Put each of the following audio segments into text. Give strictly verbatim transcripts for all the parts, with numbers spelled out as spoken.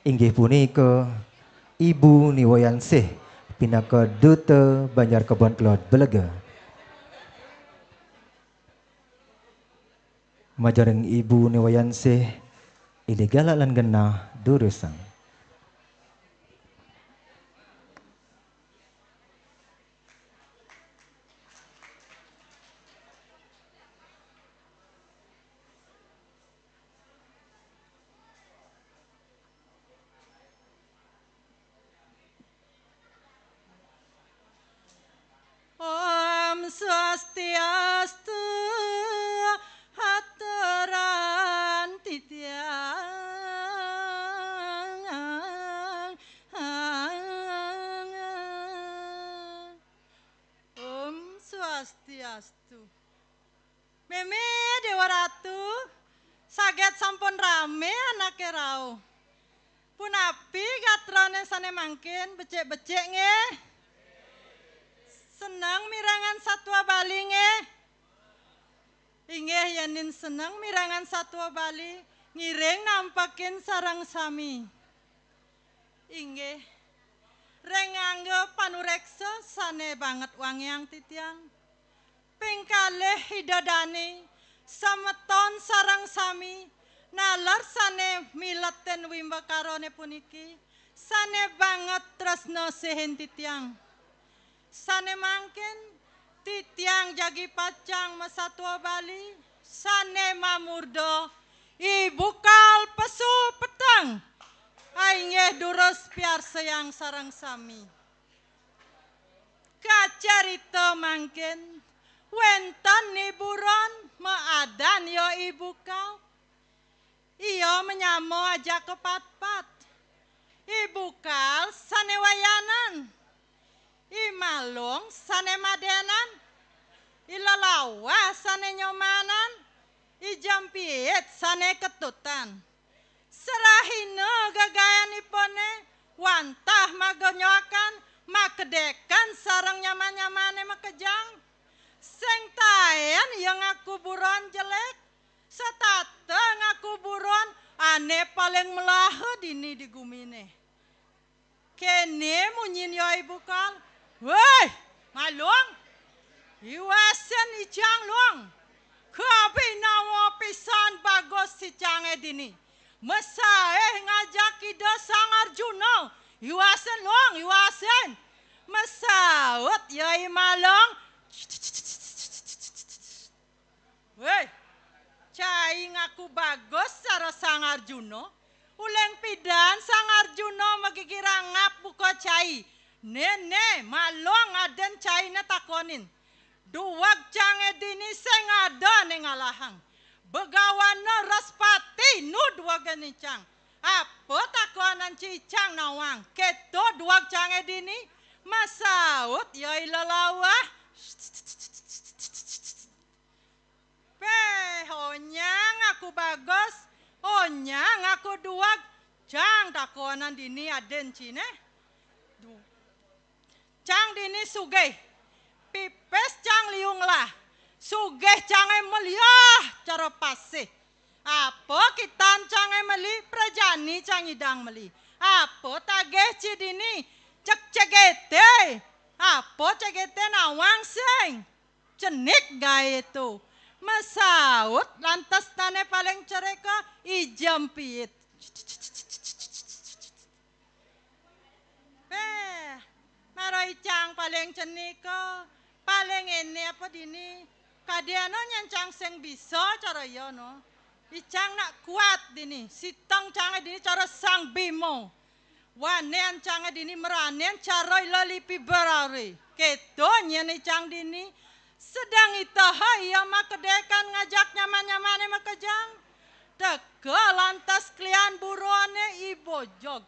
Inggih punika Ibu Niwayansih pinaka Duta Banjar Kebon Kelod Belega. Majeng Ibu Niwayansih, inggih galak lan genah durusang. Om Swastiastu, haturan titiang. Om Swastiastu. Mémé Déwa Ratu, saget sampun ramé anaké rauh. Punapi gatrané sané mangkin, becik-becik nggih? Seneng mirengang satua Bali nggih? Inggih, yéning seneng mirengang satua Bali, ngiring nampekin sareng sami. Inggih, ring angga panuréksa sané banget wangiang titiang. Ping kalih Ida Dané, semeton sareng sami, naler sané miletin wimbakarané puniki, sané banget tresna sihin titiang. Sané mangkin, titiang jagi pacang masatua Bali, sané mamurda I Bukal Pesu Peteng. Inggih durus piarsayang sareng sami. Kacarita mangkin, wénten I Buron maadan ya I Bukal. Ia manyama ajaka Patpat. I Bukal sané wayanan. I Malung sané madénan. I Lelawah sané nyomanan. I Jempiit sané ketutan. Serahina gagaénipuné wantah magonyoakan, makedékan sareng nyaman-nyamané makejang. Sing taén ia ngaku buron jelék, setata ngaku buron ané paling melaha dini di guminé. Kéné munyin ya I Bukal. Wéh, Malung. Iwasin icang, Lung. Kabinawa pisan bagus icangé dini. Masaih ngajak Ida Sang Arjuna. Iwasin, Lung, iwasin. Masaut ya I Malung. Wéh, cai ngaku bagus cara Sang Arjuna. Uling pidan Sang Arjuna magigirang ngap buka cai. Né, né, Malung, adén cainé takonin. Duweg cangé dini sing ada ané ngalahang. Begawana Wraspati nu duwegé icang. Apa takonan ci icang nawang? Kéto duweg cangé dini, masaut ya I Lelawah. Péh, onyang aku bagus, onyang aku duweg, cang takonan dini adén ciné. Du-, cang dini sugih, pipis cang liu ngelah, sugih cangé meliah cara pasih. Apa kitan cangé meli, prajani cang idang meli. Apa tagih ci dini, cek cegete. Apa cegete nawang sing. Cenik gaé to. Masaut lantas tané paling cereka I Jempiit. Péh, mara icang paling cenika, paling éné apa dini. Kadéna nyén cang sing bisa cara iya no. Icang nak kuat dini, siteng cangé dini cara Sang Bima. Wanén cangé dini maranin cara lelipi berare. Kéto nyén icang dini. Sedeng itaha ia makedékan ngajak nyaman-nyamané makejang. Teka lantas klian buroné I Bojog.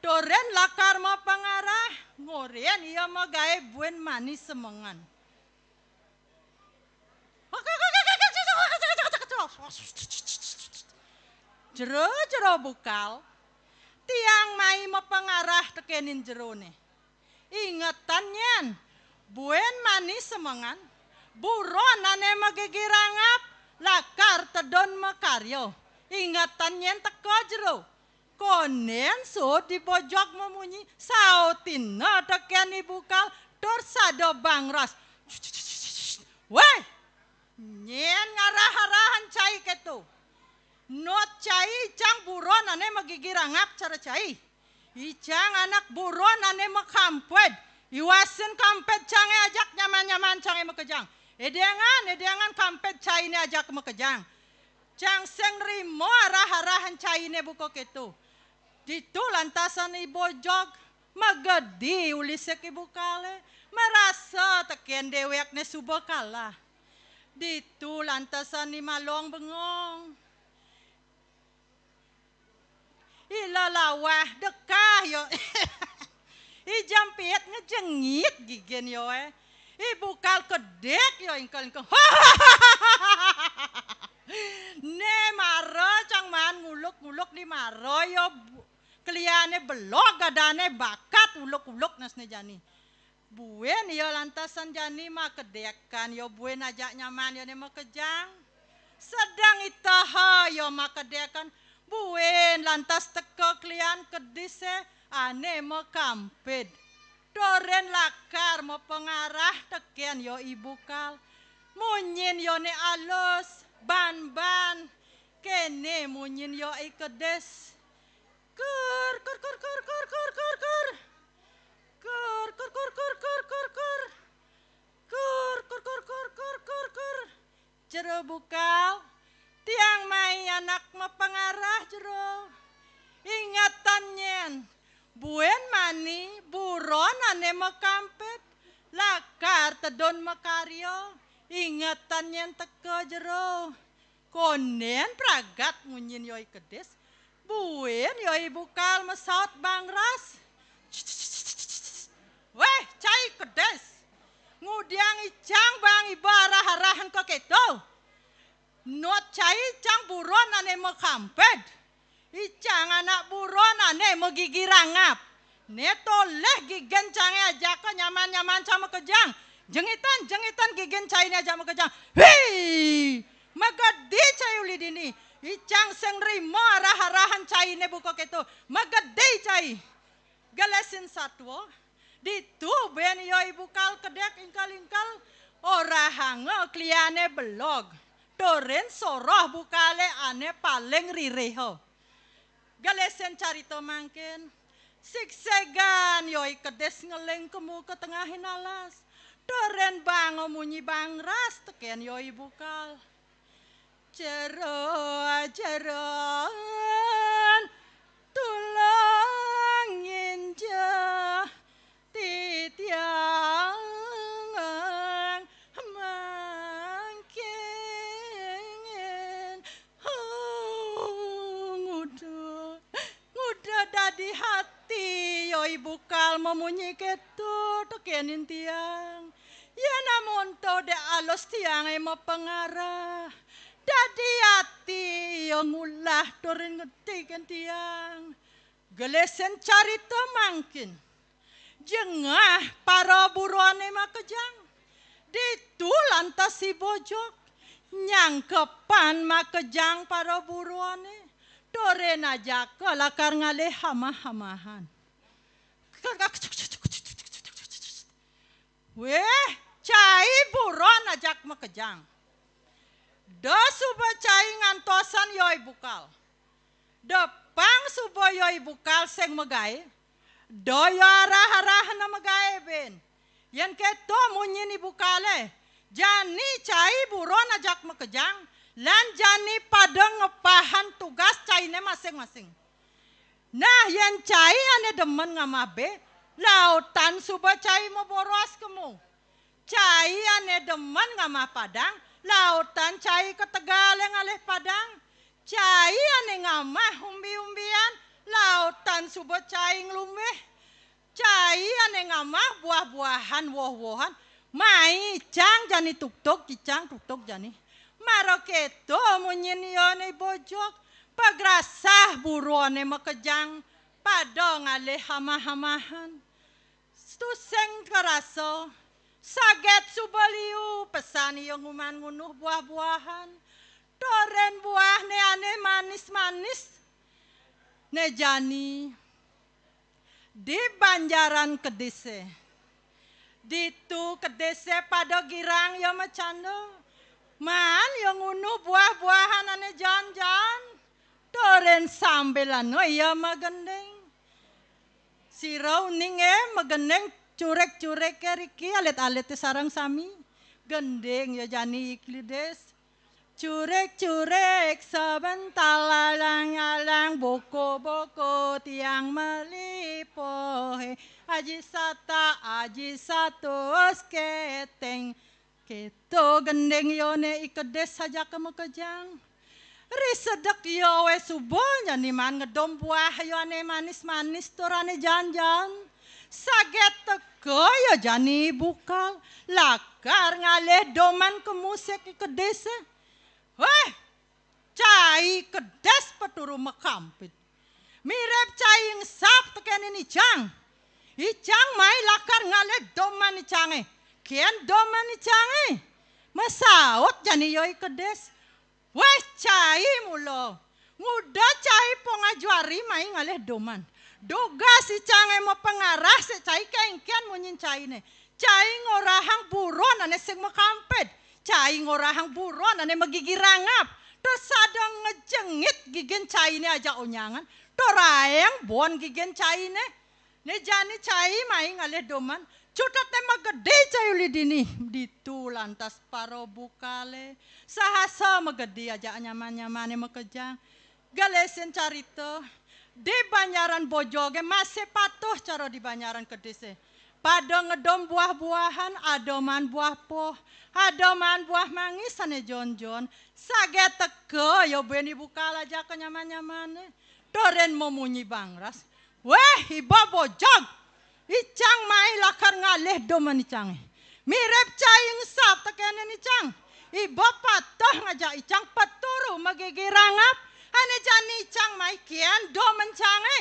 Turin lakar mapangarah, ngorin ia magaé buin mani semengan. Jero-jero bukal, tiang mai mapangarah tekenin jeroné. Ingetan nyén, buin mani semengan, buron ané magigirang ngap, lakar tedun makarya. Ingetan nyén teka jero. Kondén suud I Bojog mamunyi, sautina tekén I Bukal, tur sada bangras. Wéh, nyén ngarah-arahan cai kéto. Nuut cai icang buron ané magigi rangap cara cai. Icang anak buron ané makampéd. Iwasin kampéd cangé ajak nyaman-nyaman cangé makejang. Édéngan, édéngan kampéd cainé ajak makejang. Cang sing nrima arah-arahan cainé buka kéto. Ditu lantasan I Bojog magedi ulisik I Bukalé, marasa tekén déwékné suba kalah. Ditu lantasan I Malong bengong. I lelawah dekah ya. I Jempit ngejengit gigin ya, eh. I Bukal kedék ya ingkel-ingkel. Né mara cang maan nguluk-nguluk di mara ya bu-, kliané belog adané bakat uluk-uluk nasné jani. Buin ya lantasan jani makedékan ya buin ajak nyaman ya né makejang. Sedeng itaha ya makedékan buin lantas teka klian kedisé ané makampéd. Turin lakar mapangarah tekén ya I Bukal. Munyin ya né alus, ban-ban. Kéné munyin ya I Kedis. Kur, kur, kur, kur, kur, kur, kur, kur. Kur, kur, kur, kur, kur, kur, kur. Kur, kur, kur, kur, kur, kur, kur. Jero Bukal, tiang mai anak mapangarah, Jero. Ingetan nyén, buin mani buron ané makampéd, lakar tedun makarya. Ingetan nyén teka, Jero. Kondén pragat munyin ya I Kedis. Buin ya I Bukal masaut bangras. Wéh, cai Kedis. Ngudiang icang bang iba arah-arahan ka kéto. Nuut cai icang buron ané makampéd. Icang anak buron ané magigi rangap. Né tolih gigin cangé ajaka nyaman-nyaman cang makejang. Jengitan, jengitan gigin cainé ajak makejang. Hii! Magedi cai uli dini. Icang sing nrima arah-arahan cainé buka kéto. Magedi cai. Gelisin satua. Ditu buin ya I Bukal kedék ingkel-ingkel. Orahanga kliané belog. Turin soroh Bukalé ané paling ririha. Gelisin carita mangkin. Sigsigan ya I Kedis ngeling kemu ka tengahing alas. Turin banga munyi bangras tekén ya I Bukal. Jero, jeron, tulung nginjah titiang mangkin. Huh, nguda, nguda dadi hati ya I Bukal mamunyi kéto tekénin tiang. Yén amonto dék alus tiangé mapangarah, dadi ati ya ngulah turin ngedikén tiang. Gelisin carita mangkin. Jengah para buroné makejang. Ditu lantas I Bojog nyangkepan makejang para buroné. Turin ajaka lakar ngalih hamah-hamahan. Wéh, cai buron ajak makejang. Da suba cai ngantosan ya I Bukal. Da pang suba ya I Bukal sing magaé. Da ya arah-arahna magaé buin. Yén kéto munyin I Bukalé, jani cai buron ajak makejang, lan jani pada ngepahan tugas cainé masing-masing. Nah, yén cai ané demen ngamah bé, lautan suba cai maboros kemu. Cai ané demen ngamah padang, lautan cai ka tegalé ngalih padang. Cai ané ngamah umbi-umbian, lautan suba cai nglumbih. Cai ané ngamah buah-buahan, woh-wohan, mai cang jani tuktug, cicang tuktug jani. Mara kéto munyin ya né I Bojog, pagrasah buroné makejang, pada ngalih hamah-hamahan. Tusing karasa, saget suba liu, pesan ya nguman ngunuh buah-buahan. Turin buahné ané manis-manis. Né jani di banjaran kedisé. Ditu kedisé pada girang ya macanda. Maan ya ngunu buah-buahan ané jan-jan. Turin sambilana ya magending. Sira uningé magending curik-curiké riki alit-alité sareng sami. Gending ya jani i kedis. Curik-curik saben talalang-alang, boko-boko tiang malipohé. Aji sata, aji satus kéténg. Kéto gending yané i kedis ajaka makejang. Ri sedek ya wé suba jani maan ngedom buah ya ané manis-manis tur ané jan-jan. Saget teka ya jani i bukal, lakar ngalih doman ka musik i kedisé. Wéh, cai kedis paturu makampit. Mirib cai engsap tekénin icang. Icang mai lakar ngalih doman icangé. Kén doman icangé? Masaut jani ya i kedis. Wéh, cai mula. Nguda cai pongah juari mai ngalih doman. Dugas icangé mapangarah sik cai, kéngkén munyin cainé. Cai ngorahang buron ané sing makampit. Cai ngorahang buron ané magigi rangap. Tur sada ngejengit gigin cainé ajak onyangan. Tur aéng bon gigin cainé. Né jani cai mai ngalih doman. Cutetné magedi cai uli dini. Ditu lantas para bukalé. Sahasa magedi ajak nyaman-nyamané makejang. Gelisin carita, di banjaran Bojogé masih patuh cara di banjaran kedisé. Pada ngedom buah-buahan, ada maan buah poh, ada maan buah mangi sané jon-jon. Saget teka ya buin i bukal ajaka nyaman-nyamané. Turin mamunyi bangras. Wéh, iba Bojog! Icang mai lakar ngalih doman icangé. Mirib cai engsap tekénin icang. Iba patuh ngajak icang paturu magigi rangap. Ané jani icang mai, kén doman icangé?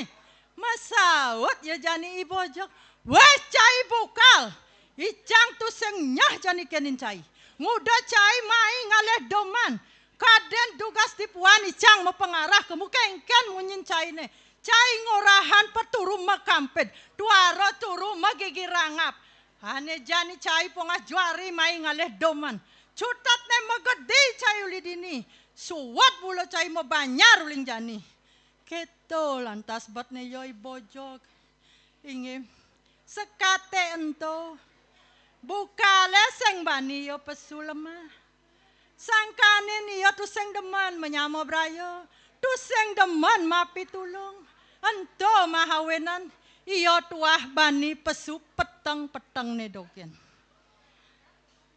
Masaut ya jani i Bojog. Wéh, cai bukal! Icang tusing nyah jani kénin cai. Nguda cai mai ngalih doman. Kadén dugas tipuan icang mapangarah ka mu, kéngkén munyin cainé. Cai ngorahang paturu makampit, tuara turu magigi rangap. Ané jani cai pongah juari mai ngalih doman. Cutetné magedi cai uli dini. Suud mula cai mabanjar uling jani. Kéto lantas betné ya i Bojog. Inggih. Sekaté ento, bukalé sing bani ya pesu lemah. Sangkané ia tusing demen manyama braya, tusing demen mapitulung. Ento mahawinan ia tuah bani pesu peteng-petengné dogén.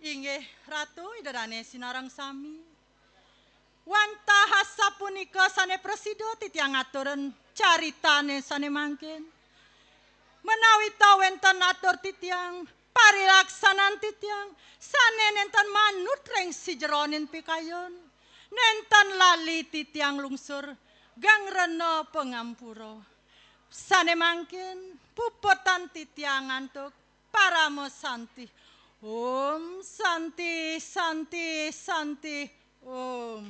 Inggih, Ratu Ida Dané sinareng sami. Wantah asapunika sané prasida titiang aturang caritané sané mangkin. Menawi ta wénten atur titiang, parilaksanan titiang sané nénten manut ring sajeroning pikayun, nénten lali titiang lungsur, geng rena pangampura. Sané mangkin, puputang titiang antuk parama santi. Om Santi, Santi, Santi, Om.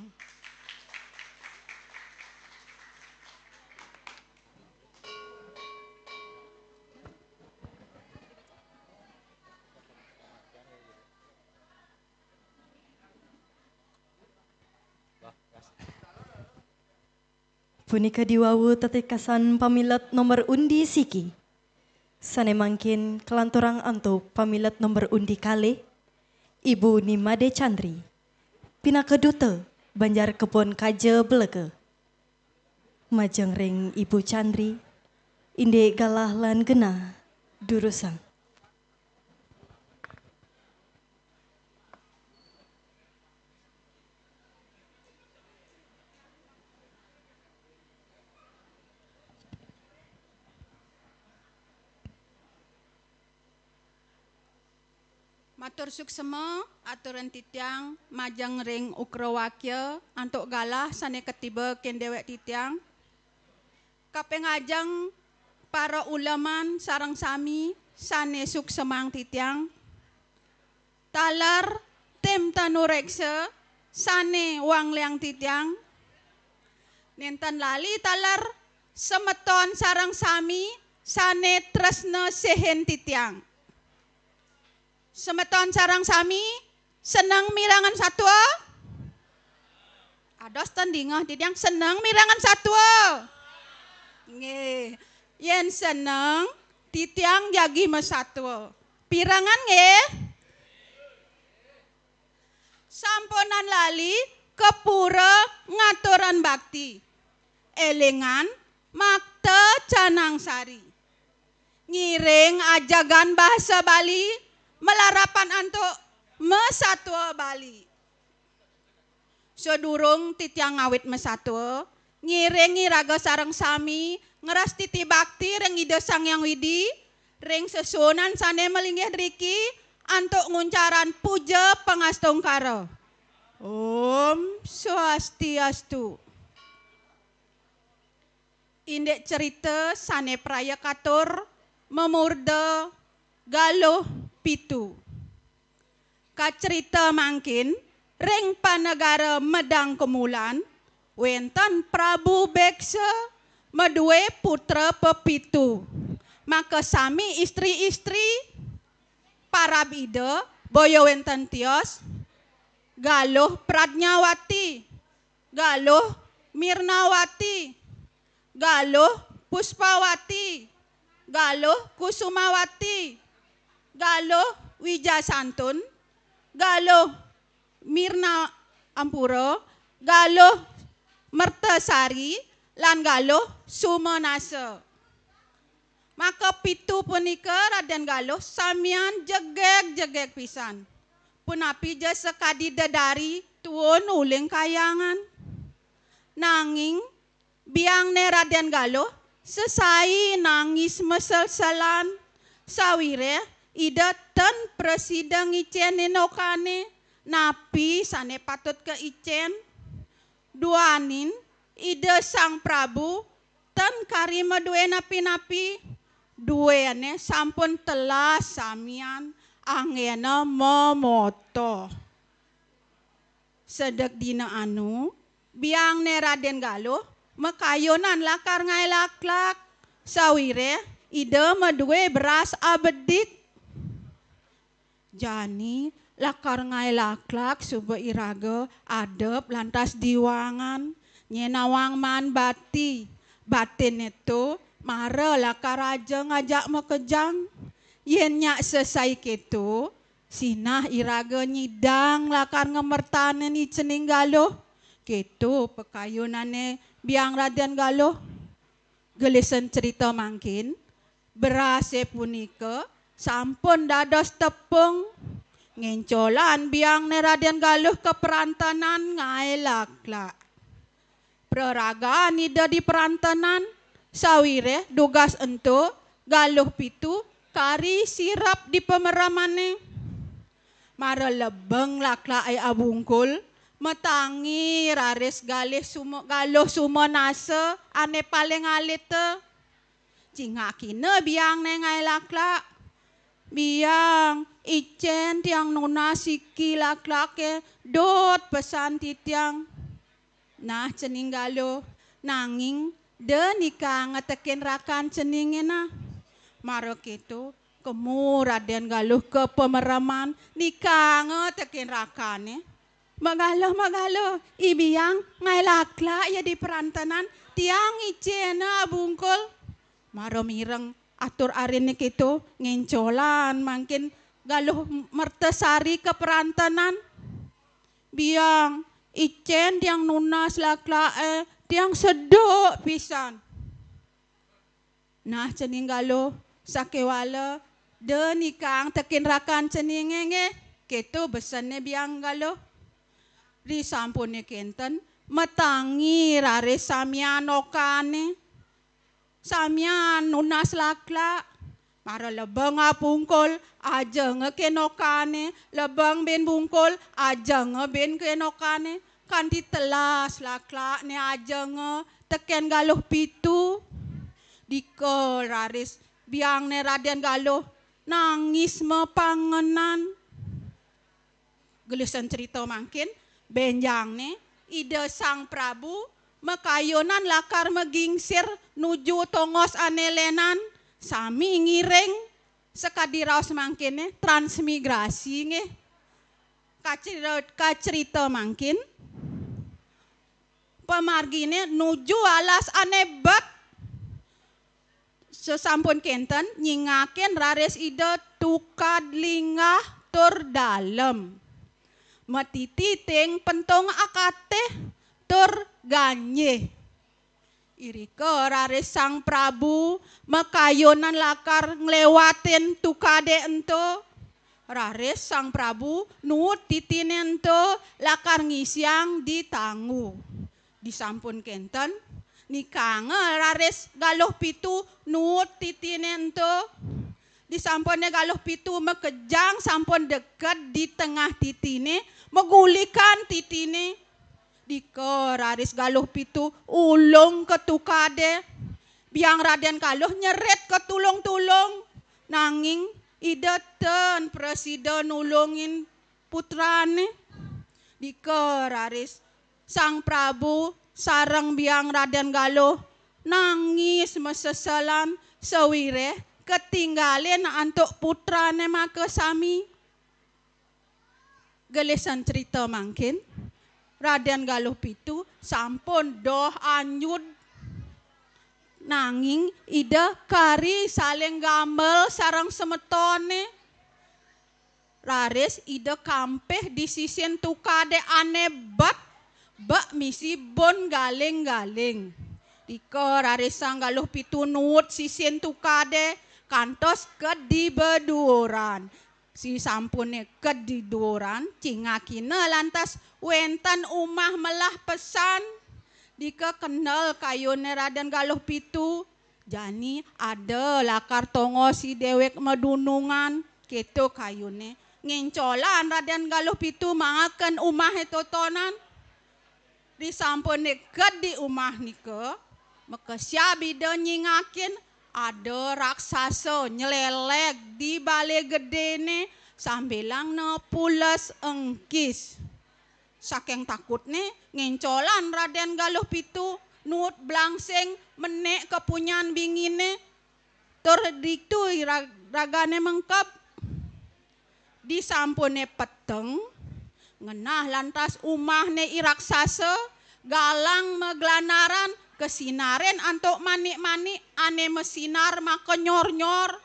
Punika diwawu tetikasan pamilet nomor undi siki. Sané mangkin kalanturang antuk pamilet nomor undi kalih, Ibu Nimade Chandri, pinaka duta Banjar Kebon Kaja Belega. Majeng ring Ibu Chandri, indik galah lan genah durusang. Matur suksma aturang titiang majeng ring Ukrawakya antuk galah sané katiba kén déwék titiang. Kaping ajeng para uleman sareng sami sané suksmang titiang. Taler tim tanuréksa sané wangliang titiang. Nénten lali taler Semeton sareng sami sane tresna sihin titiang. Semeton sareng sami seneng mirengang satua? Ados ten dingeh titiang seneng mirengang satua? Nggih. Yen seneng, titiang jagi masatua. Pirengang nggih? Sampunang lali ka pura ngaturang bakti. Elingang makta Canang Sari. Ngiring ajegang basa Bali malarapan antuk masatua Bali. Sadurung titiang ngawit masatua, ngiring iraga sareng sami ngrastiti bakti ring Ida Sang Hyang Widi, ring sesuunan sane malinggih driki, antuk nguncarang puja pangastungkara. Om Swastiastu. Indik cerita sane praya katur, mamurda Galuh Pitu. Kacerita mangkin, ring panegara Medang Kemulan, wenten Prabu Beksa madue putra pepitu. Maka sami istri-istri parab Ida, boya wenten tios, Galuh Pradnyawati, Galuh Mirnawati, Galuh Puspawati, Galuh Kusumawati, Galuh Wijasantun, Galuh Mirna Ampura, Galuh Mertasari, lan Galuh Sumanasa. Maka pitu punika Raden Galuh samian jegeg-jegeg pisan. Punapi ja sakadi dedari tuun uling kayangan. Nanging biangne Raden Galuh sesai nangis maselselan, sawiréh Ida ten prasida ngicenin okane napi sane patut kaicen. Duaning Ida Sang Prabu ten kari madue napi-napi, duene sampun telas samian anggena mamotoh. Sedek dina anu, biangne Raden Galuh makayunan lakar ngae laklak, sawiréh Ida madue beras abedik. Jani lakar ngae laklak suba iraga adep lantas diwangan, nyen nawang maan bati. Batinne to mara lakar aja ngajak makejang. Yen nyak sesai keto, sinah iraga nyidang lakar ngamertanin i cening Galuh. Keto pakayunane biang Raden Galuh. Gelisan cerita mangkin, berase punika sampun dados tepung, ngencolan biangne Raden Galuh kaprantenan ngae laklak. Praragan Ida di prantenan, sawiréh dugas ento Galuh Pitu kari sirep di pameremane. Mara lebeng laklake abungkul, matangi raris Galih Suma-, Galuh Sumanasa ane paling alita. Cingakina biangne ngae laklak. "Biang, icen tiang nunas siki laklake, dot pesan titiang." "Nah, cening Galuh, nanging da nikanga teken rakan ceninge nah." Mara keto, kemu Raden Galuh ka pamereman, nikanga teken rakane. "Mak Galuh, Mak Galuh, i biang ngae laklak ya di prantenan, tiang icena abungkul." Mara mireng atur arine keto, ngencolan mangkin Galuh Mertasari ka prantenan. "Biang, icen tiang nunas laklake, tiang sedek pisan." "Nah, cening Galuh, sakewala da nikang teken rakan ceninge nggih," keto besenne biang Galuh. Risampune kenten, matangi raris samian okane. Samian nunas laklak. Mara lebeng abungkul, ajenga ken okane, lebeng bin bungkul, ajenga bin ken okane, kanti telas laklakne ajenga teken Galuh Pitu. Dika raris biangne Raden Galuh nangis mapangenan. Gelisan cerita mangkin, benjangne Ida Sang Prabu makayunan lakar magingsir nuju tongos ane lenan, sami ngiring sakadi raos mangkene, transmigrasi nggih. Kacri-, kacrita mangkin, pamargine nuju alas ane bet. Sesampun kenten, nyingakin raris Ida tukad linggah tur dalem. Matiti ting pentong akatih tur ganjih. Irika raris Sang Prabu makayunan lakar nglewatin tukade ento. Raris Sang Prabu nuut titine ento lakar ngisiang di tanggu. Disampun kenten, nikanga raris Galuh Pitu nuut titine ento. Disampune Galuh Pitu makejang sampun deket di tengah titine, magulikan titine. Dika raris Galuh Pitu ulung ka tukade. Biang Raden Galuh nyerit ka tulung-tulung, nanging Ida ten prasida nulungin putrane. Dika raris Sang Prabu sareng Biang Raden Galuh nangis maseselan sawireh katinggalin antuk putrane makasami. Gelisan crita mangkin, Raden Galuh Pitu sampun doh anyud, nanging Ida kari saling gambel sareng semetone. Raris Ida kampih di sisin tukade ane bet, bek misi bun galing-galing. Dika raris Sang Galuh Pitu nuut sisin tukade kantos ka di beduuran. Sasampune ka di duuran, cingakina lantas wenten umah melah pesan. Dika kendel kayune Raden Galuh Pitu. Jani ada lakar tongos dewek madunungan, keto kayune. Ngencolan Raden Galuh Pitu mangaken umahe totonan. Disampune ka di umah nika, makesiab Ida nyingakin ada raksasa nyleleg di bale gedene sambilanga pules engkis. Saking takutne, ngencolan Raden Galuh Pitu nuut blangsing menek ka punyan bingine, tur ditu ira-, ragane mengkeb. Disampune peteng, ngenah lantas umahne i raksasa, galang maglanaran, kasinarin antuk manik-manik ane masinar makenyor-nyor.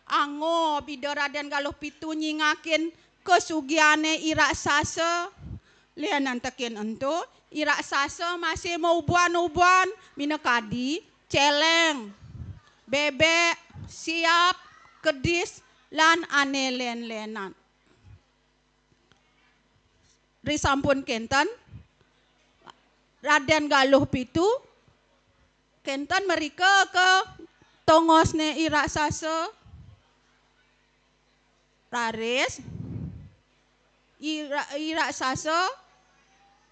Angob Ida Raden Galuh Pitu nyingakin kasugihane i raksasa. Lianan tekin ento, i raksasa masih maubuan-ubuan, minakadi celeng, bebek, siap, kedis, lan ane len-lenan. Ri sampun kenten, Raden Galuh Pitu kenten mrika ka tongosne i raksasa. Raris i ra-, i raksasa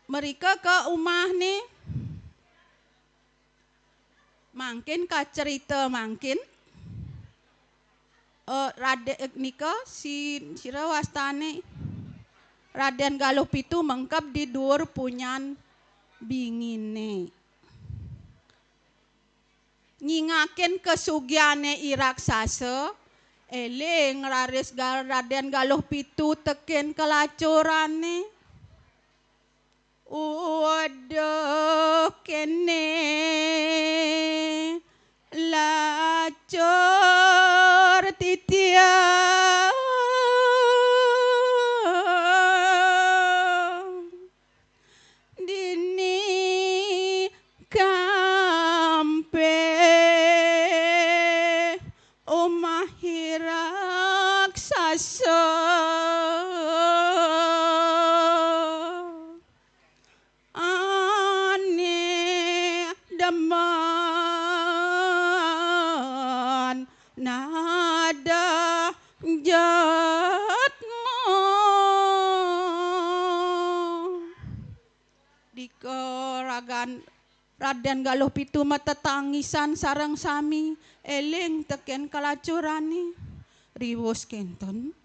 mrika ka umahne. Mangkin kacerita mangkin, eh, Rade-, eh, nika si, sira wastane Raden Galuh Pitu mengkeb di duur punyan bingine. Nyingakin kasugihane i raksasa, eling raris Ga-, Raden Galuh Pitu tekin kelacurane. Uduh kene lacur titiang. Dini kampih umah i raksasa. Ane demen nadah jatma. Dika ragan Raden Galuh Pitu matetangisan sareng sami, eling teken kalacurane. Riwus kenten,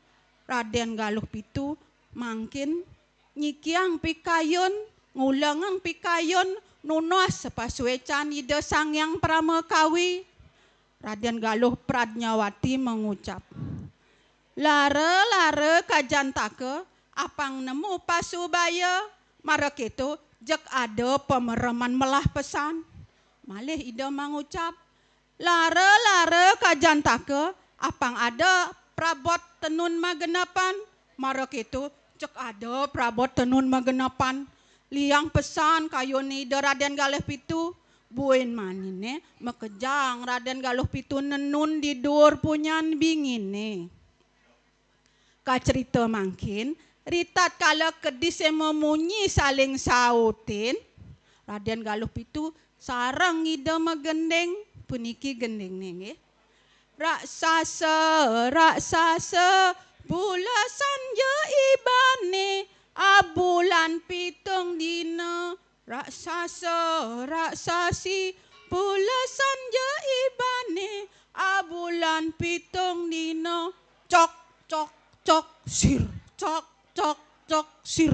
Raden Galuh Pitu mangkin nyikiang pikayun, ngulengang pikayun Nunas pasuécan Ida Sang Hyang Pramakawi, Radén Galuh Pradnyawati mangucap, "Lara-lara kajantaka, apang nemu pasubaya, mara kéto jeg ada pamereman melah pesan." Malih Ida mangucap, "Lara-lara kajantaka, apang ada prabot tenun magenepan, mara kéto jeg ada prabot tenun magenepan." Liang pesan kayun Ida Radén Galuh Pitu, buin maniné makejang Radén Galuh Pitu nenun di duur punyan binginé. Kacerita mangkin, ritatkala kedisé mamunyi saling sautin, Radén Galuh Pitu sareng Ida magending, puniki gendingné nggih. "Raksasa, raksasa, pulesan ja ibané, abulan pitung dina. Raksasa, raksasi, pulesan ja ibané, abulan pitung dina." Cok, cok, cok, sir. Cok, cok, cok, sir.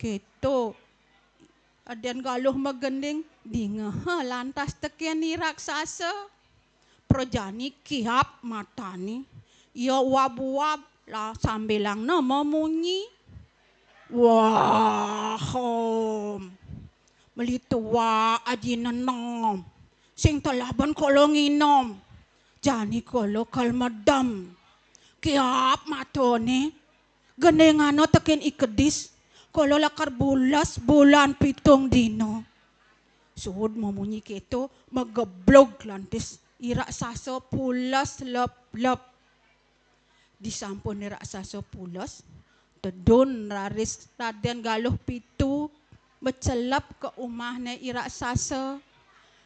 Kéto. Radén Galuh magending, dingeha lantas tekén I Raksasa. Prajani kiap matané. Ia uab-uab lah sambilangna mamunyi. Wah, om. Meli tuak aji nenom. Sing telah ban kala nginem. Jani kala kal medem. Kiap matané. Gendingana tekén I Kedis, kala lakar bules bulan pitung dina. Suud mamunyi kéto, mageblug lantas I Raksasa pules lep-lep. Disampun I Raksasa pules, tedun raris Radén Galuh Pitu macelep ka umahné I Raksasa.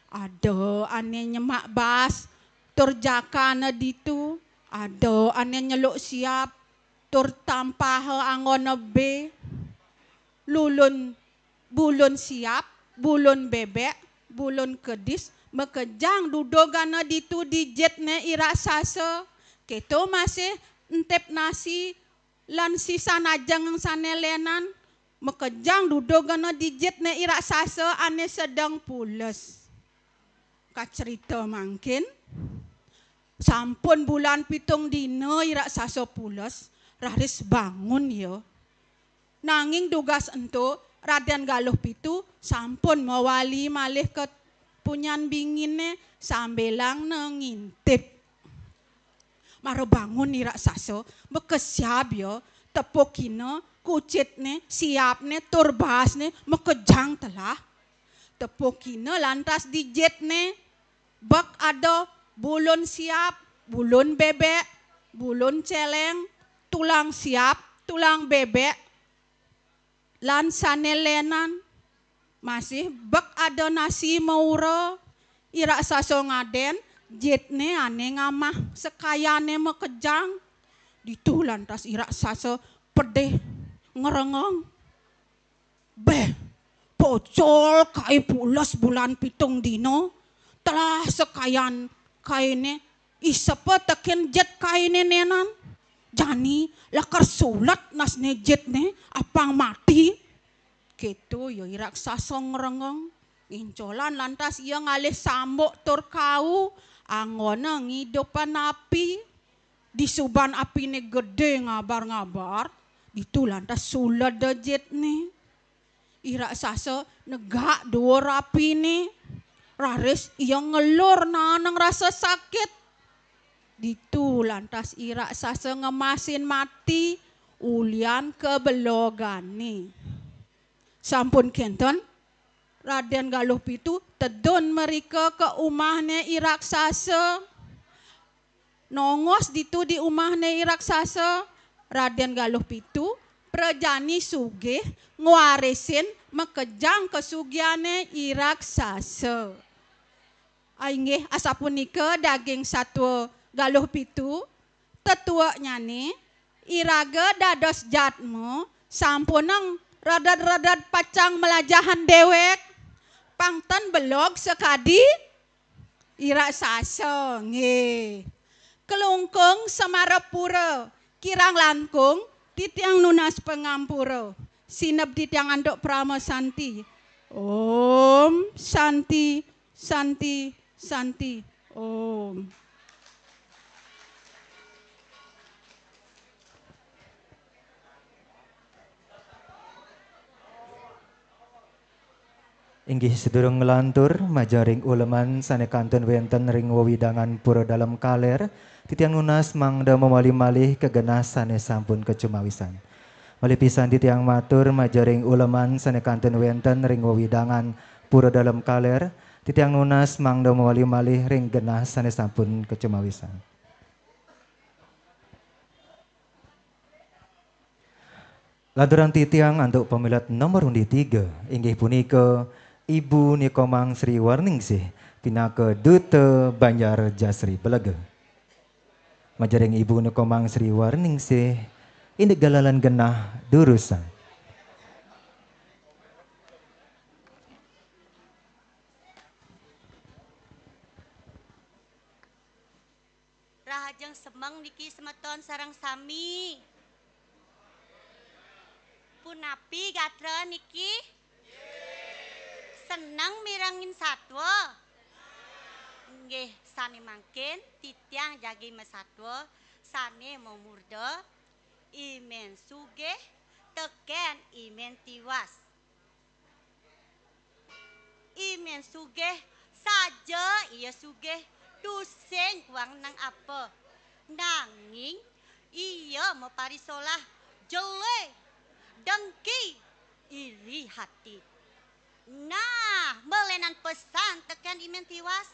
Ada ané nyemak baas tur jakana ditu, ada ané nyeluk siap, tur tampaha anggona bé. Lulun, bulun siap, bulun bébék, bulun kedis, makejang dudugana ditu di jitné I Raksasa. Kéto masih entip nasi lan sisan ajeng sané lénan, makejang dudugana di jitné I Raksasa ané sedeng pules. Kacerita mangkin, sampun bulan pitung dina I Raksasa pules, raris bangun ia. Nanging dugas ento, Radén Galuh Pitu sampun mawali malih ka punyan binginé sambilangna ngintip. Mara bangun I Raksasa, makesiab ia, tepukina, kucitné, siapné, tur baasné, makejang telah. Tepukina lantas di jitné, bek ada bulun siap, bulun bébék, bulun céléng, tulang siap, tulang bébék, lan sané lénan. Masih bek ada nasi maura, I Raksasa ngadén, jitné ané ngamah sekayané makejang. Ditu lantas I Raksasa pedih ngrengeng. Béh, pocol kai pules bulan pitung dina, telah sekayan kainé, isepa tekén jit kainé nénan. Jani lakar sulet nasné jitné, apang mati. Kéto ia I Raksasa ngrengeng. Ngincolan lantas ia ngalih sambuk tur kau, anggona ngidupan api. Disuban apiné gedé ngabar-ngabar, ditu lantas suleda jitné. I Raksasa negak duur apiné, raris ia ngelur naanang rasa sakit. Ditu lantas I Raksasa ngemasin mati ulian kabelogané. Sampun kénten, Radén Galuh Pitu tedun mrika ka umahné I Raksasa. Nongos ditu di umahné I Raksasa, Radén Galuh Pitu prajani sugih ngwarisin makejang kasugihané I Raksasa. Inggih asapunika daging satua Galuh Pitu, tetueknyané, iraga dados jadma sampunang reded-reded pacang mlajahan déwék, pang ten belog sakadi I Raksasa, nggih. Klungkung Semarapura, kirang langkung titiang nunas pangampura. Sineb titiang antuk parama santi. Om Shanti, Shanti, Shanti. Om. Inggih sedurung nglantur majeng ring uleman sane kantun wenten ring wewidangan Pura Dalem Kaler, titiang nunas mangda mawali malih ka genah sane sampun kacumawisan. Malih pisan titiang matur majeng ring uleman sane kantun wenten ring wewidangan Pura Dalem Kaler, titiang nunas mangda mawali malih ring genah sane sampun kacumawisan. Lanturang titiang antuk pamilet nomor undi tiga, inggih punika Ibu Nikomang Sri Warningsih pinaka Duta Banjar Jasri Belega. Majeng ring Ibu Nikomang Sri Warningsih, indik galalan genah durusang. Rahajeng semeng niki semeton sareng sami. Punapi gatra niki? Seneng mirengin satua? Nggih, sane mangkin titiang jagi masatua sane mamurda I Men Sugih teken I Men Tiwas. I Men Sugih, saja ia sugih, tusing kuang nang apa. Nanging ia maparisolah, jelé, dengki, iri hati. Nah, melenan pesan teken I Men Tiwas.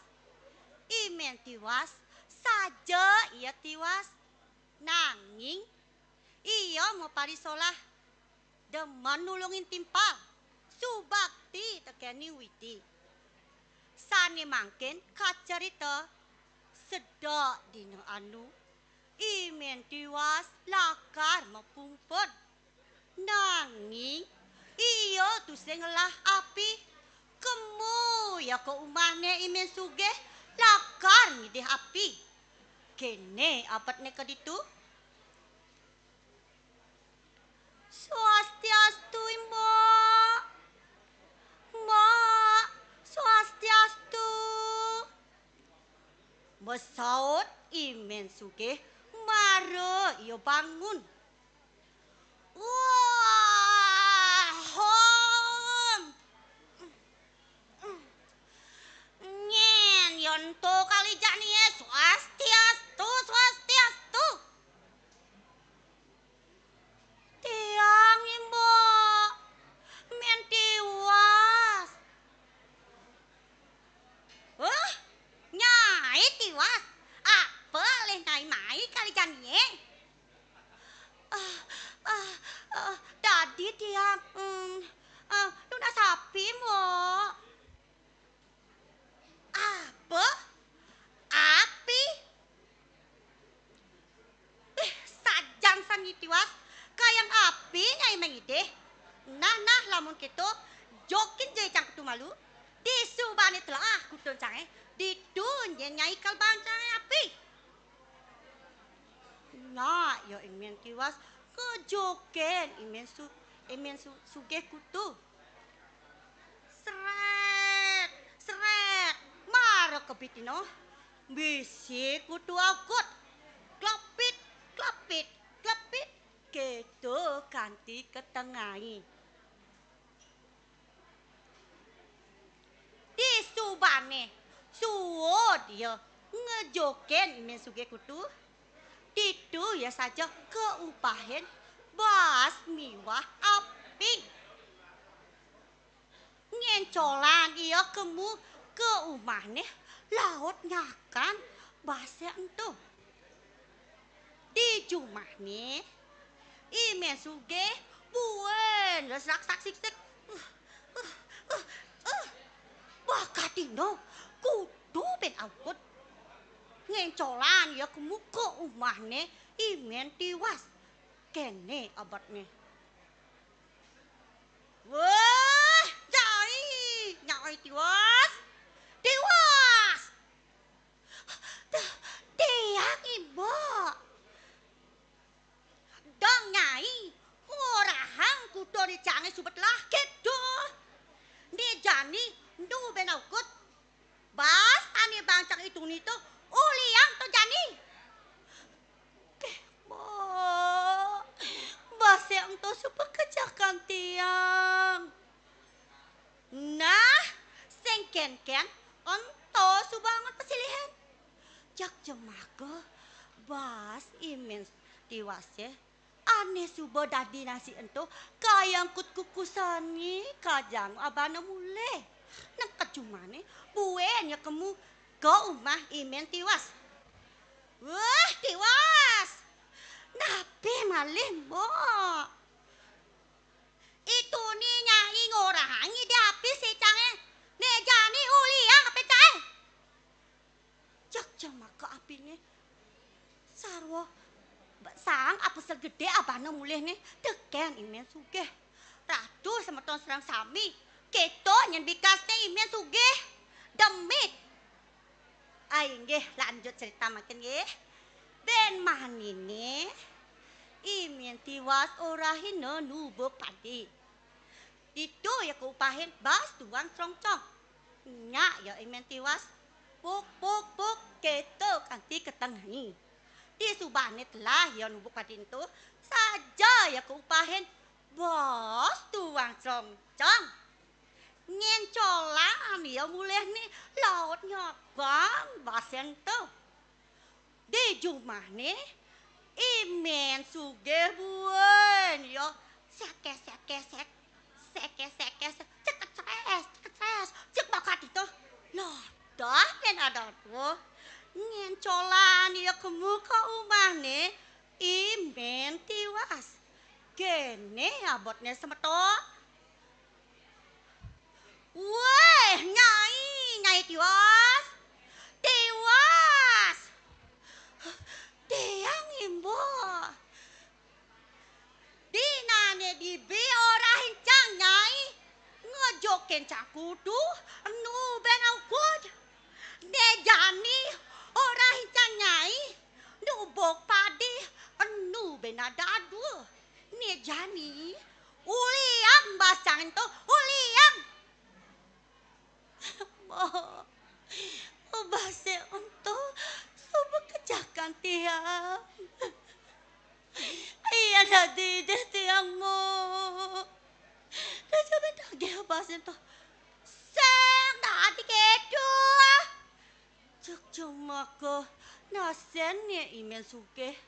I Men Tiwas, saja ia tiwas. Nanging ia maparisolah, demen nulungin timpal, subakti tekening Widi. Sane mangkin kacarita, sedek dina anu, I Men Tiwas lakar mapungped. Nanging ia tusing ngelah api. Kemu ia ka umahne I Men Sugih, lakar ngidih api. Kene abetne ka ditu. Swastiastu, Mbok. Mbok, swastiastu. Masaut I Men Sugih, mara ia bangun. Wah, hom. Nyen, ya ento kali jani, swastiastu, swastiastu. Tiang, Mbok, Men Tiwas. Huh? Nyai Tiwas? Apa alih Nyai mai kali jani? Ah, ah, ah, dadi tiang, mm, ah, nunas api, Mbok. Apa? Api? Ih, sajan sang Nyai Tiwas, kayang api Nyai mangidih. Nah, nah, lamun keto, jokin ja cang Kutu malu. Disubane telah kutun cange, ditu nyen Nyai kalebang cange api. Nah, ya I Men Tiwas, ngejokin I Men Su-, I Men Su-, Sugih Kutu. Srek, srek, mara kebitina. Bisi Kutu agut. Klopit, klopit, klopit. Keto kanti ka tengai. Disubane, suud ia ngejokin I Men Sugih Kutu. Ditu ia saja kaupahin baas miwah api. Ngencolan ia kemu ka umahne laut nyakan baase ento. Di jumahne, I Men Sugih buin resrak saksik-sik. Uh, uh, uh, uh. Bakatina Kutu buin agut. Ngencolan ia kemu ka umahne I Men Tiwas. Kene abetne. Wah, Nyai, Nyai Tiwas. Tiwas. Tiang, Mbok. Dong Nyai, ngorahang kutune cange subet lah keto. Ni kénkén ento suba angon pasilihan. Jak jemaka bas I Mén Tiwasé ané suba dadi nasi ento kayangkut kukusané kajang abana mulih. Nengkejumahné buin ya kemu ka umah I Mén Tiwas. Wéh, Tiwas. Napi malih, Mbok? Ituné nyai ngorahang ngidih api sicangé. Né jani uliang api cai. Jak jemaka apiné sarwa saang apesel gedé abana mulihné tekén I Mén Sugih. Ratu semeton sareng sami, kéto nyén bikasné I Mén Sugih. Demit. Ai, inggih, lanjut cerita mangkin, nggih. Bén maniné, I Mén Tiwas orahina nubuk padi. Ditu ia kaupahin bas tuang crongcong. Nyak ia I Mén Tiwas. Puk, puk, puk, kéto kanti ka tengeni. Disubané telah ia nubuk padi ento, saja ia kaupahin bas tuang crongcong. Ngéncolan ia mulihné laut nyabang bas ento. Di jumahné I Mén Sugih buin ia sékés-sékés, sék-, sékés-sékés, cekecrés, cekecrés, cek bakat ditu. Lodoh kén ada tuh. Ngéncolan ia kemu ka umahné I Mén Tiwas. Kéné abotné semeton. Wéh, Nyai, Nyai Tiwas. Tiwas. Tiang imbah. Dinané dibi orahin cang Nyai ngejokin cang kudu enu bén aukud. Né jani orahin cang Nyai nubuk padi enu bén dadua. Né jani uliang bas cang ento, uliang. Mbok, bas ento suba kejakan tiang. Ia dadi idih tiang, Mbok. Dadi bén dagih bas ento. Sing dadi kéto. Cek jemaka nasénné I Mén Sugih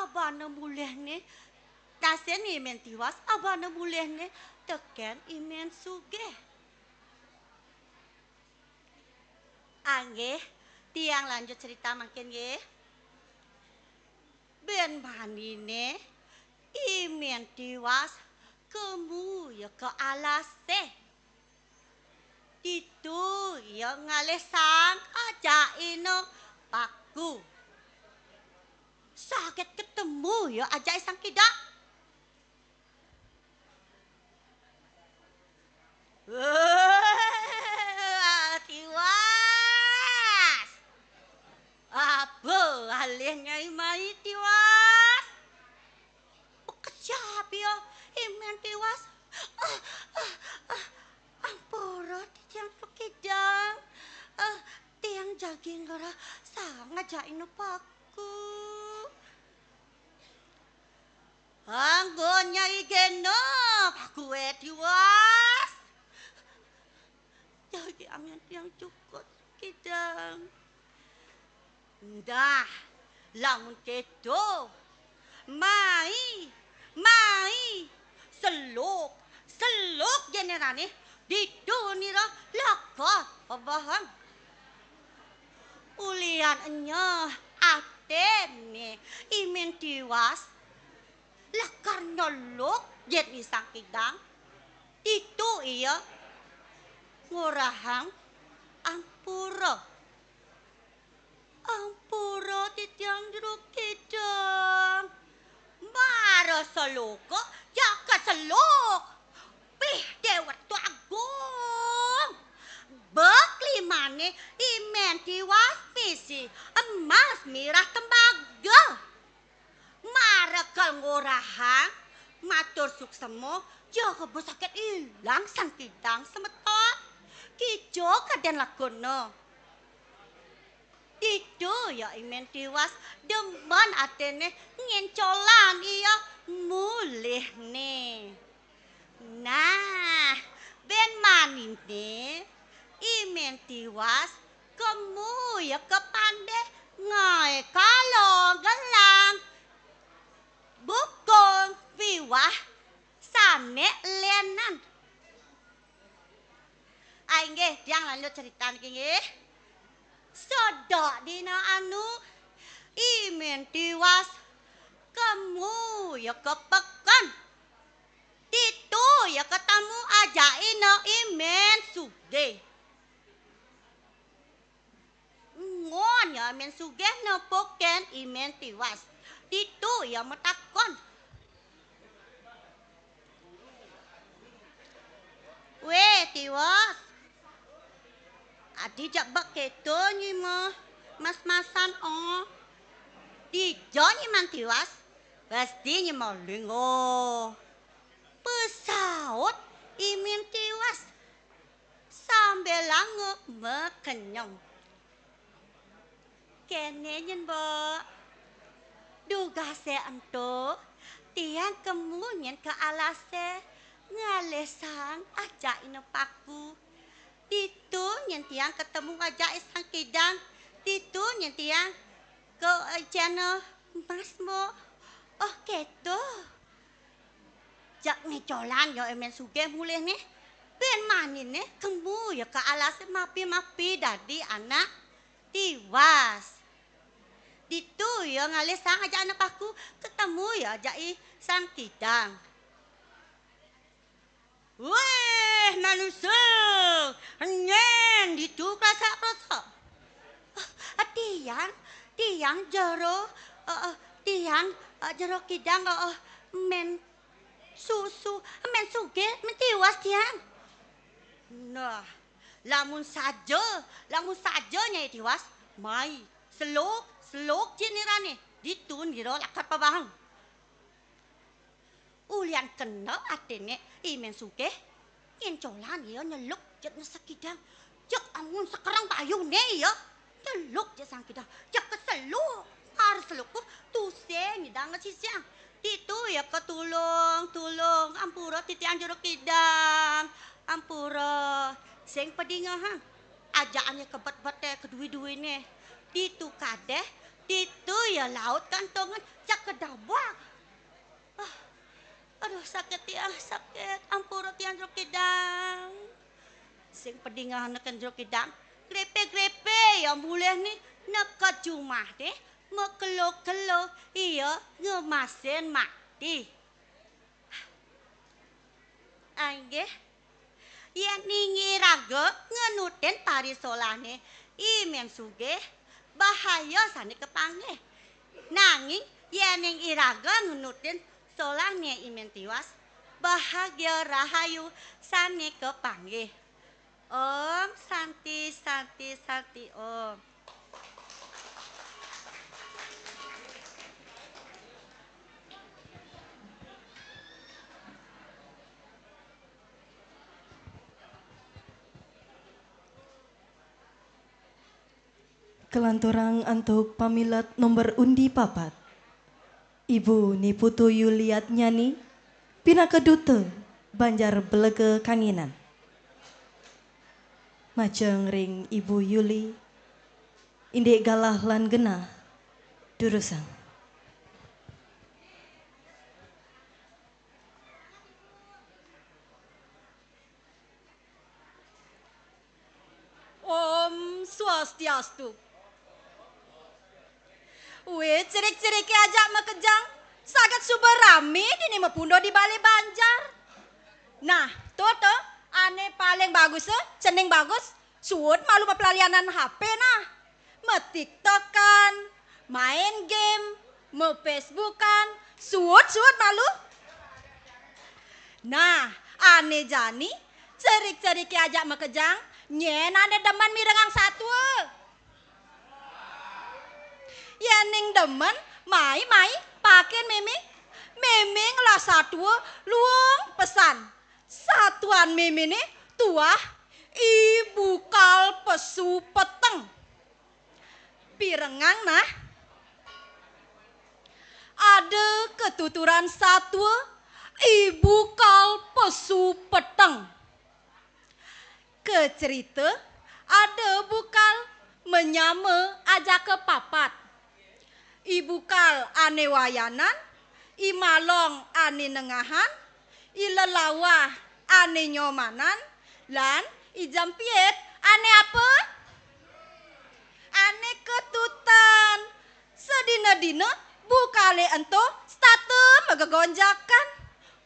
abana mulihné, nasénné I Mén Tiwas abana mulihné tekén I Mén Sugih. Anggih, tiang lanjut cerita mangkin nggih. Bén maniné, I Mén Tiwas kemu ia ka alasé. Ditu ia ngalih saang ajaina paku. Saget ketemu ia ajak I Sang Kidang. Wah, Tiwas. Apa alih Nyai mai, Tiwas? Kesiap ia, I Mén Tiwas. Ah, ah, ah, ampura titiang Sang Kidang. Ah, tiang jagi ngrereh saang ajaina paku. Anggon Nyai genep, aku, eh, Tiwas. Jagi amin tiang jukut, Kidang. Ndah, lamun kéto, mai, mai, seluk, seluk jenérané, ditu nira lakar pabahang. Ulian enyah atiné I Mén Tiwas, lakar nyeluk jén I Sang Kidang, ditu ia ngorahang ampura. Ampura titiang Jero Kidang. Mara seluka, jagat seluk. Pih, Déwa Ratu Agung. Bek limané I Mén Tiwas misi emas mirah tembaga. Mara kal ngorahang matur suksema, jaga bes saget ilang Sang Kidang semeton. Kija kadén laguna. Ditu ia I Mén Tiwas demen atiné ngéncolan ia mulihné. Nah, bén maniné I Mén Tiwas, kemu ya kapandé ngaé kalong gelang, bukung miwah sané lénan. Ai nggih, tiang lanjut cerita niki nggih. Sedek dina anu, I Mén Tiwas kemu ya ka peken. Ditu ya ketemu ajak ina I Mén Sugih. Ngon ya I Mén Sugih nepukin I Mén Tiwas. Ditu ya matakon. Wéh, Tiwas. Adi jak bek kéto nyi mah mas-masan oh. Dija nyi Man Tiwas. Pasti nyi maling oh. Pesaut I Mén Tiwas. Sambil languk makenyong. Kéné nyén, Mbok. Dugasé ento, tiang kemu nyén ka alasé, ngalih sang ajak ina paku. Ditu nyén tiang ketemu ajak I Sang Kidang. Ditu nyén tiang ka, eh, jana mas, Mbok. Oh, kéto. Jak ngécolan ya I Mén Sugih mulihné. Bén maniné kemu ya ka alasé mapi-mapi dadi anak Tiwas. Ditu ya ngalih sang ajak anak paku, ketemu ya ajak I Sang Kidang. Wéh, manusa, nyén ditu krasak-krasak. Ah, tiang, tiang jero, eh, eh, tiang, eh, jero kidang, eh, eh, Mén Susu, Mén Sugih, Mén Tiwas tiang. Nah, lamun saja, lamun saja Nyai Tiwas, mai, seluk, seluk jinirané, ditu nira lakar pabahang. Ulian kena atiné I Mén Sugih, nyén colan ya nyeluk jeg nyesak kidang. Jeg amun sekerang bayuné ya, nyeluk jeg Sang Kidang. Jeg keseluk, mar seluk ku tusing ngidang ngesisiang. Ditu ya ketulung, tulung, ampura titiang jero kidang. Ampura, sing padingehang. Ajaké kebet-beté kedui-duiné. Ditu kadéh, ditu ya laut kantongan, jeg kedabak. Ah, aduh, sakit tiang, sakit. Ampura tiang jero kidang. Sing padingehang neked jero kidang. Grépé-grépé ya mulihné neked jumahné, makelo-kelo iya ngemasin mati. Inggih. Yéning iraga ngenutin parisolahné I Mén Sugih, bahaya sané kapanggih. Nanging yéning iraga ngenutin solahné I Mén Tiwas, bahagia rahayu sané kapanggih. Om Santi, Santi, Santi Om. Kalanturang antuk pamilet nomor undi papat. Ibu Ni Putu Yuliatnyani, pinaka duta Banjar Belega Kanginan. Majeng ring Ibu Yuli, indik galah lan genah, durusang. Om Swastiastu. Wéh, cerik-ceriké ajak makejang, saget suba ramé dini mapundhuh di balé banjar. Nah, to, to, ané paling bagus, eh, cening bagus, suud malu maplalianan H P nah. Matiktokan, main game, mafacebookan, suud-suud malu. Nah, ané jani, cerik-ceriké ajak makejang, nyén ané demen mirengang satua. Yéning demen, mai, mai, pakin mémé. Mémé ngelah satua, luung pesan. Satuan méméné tuah I Bukal Pesu Peteng. Pirengang nah. Ada katuturan satua I Bukal Pesu Peteng. Kacerita, ada bukal manyama ajaka papat. I bukal ané wayanan, i malong ané nengahan, i lelawah ané nyomanan, lan i jempiit ané apa? Ané ketutan. Sadina-dina bukalé ento setata magegonjakan,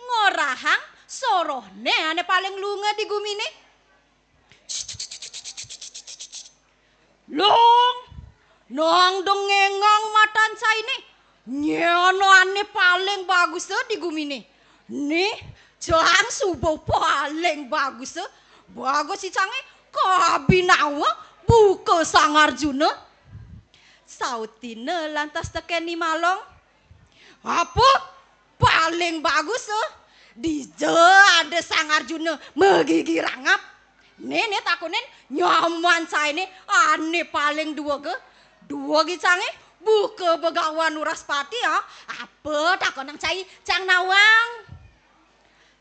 ngorahang sorohné ané paling lunga di guminé. Long, nang dengengang matan cainé, nyén ané paling bagusa di guminé. Nih, cang suba paling bagusa, bagus i cangé kabinawa buka Sang Arjuna. Sautina lantas tekén i malong. Apa? Paling bagus, eh. Dija ada Sang Arjuna magigi rangap. Né, né takonin nyaman cainé ané paling duwega. Duweg i cangé buka Begawan Wraspati, ah. Apa takonang cai, cang nawang.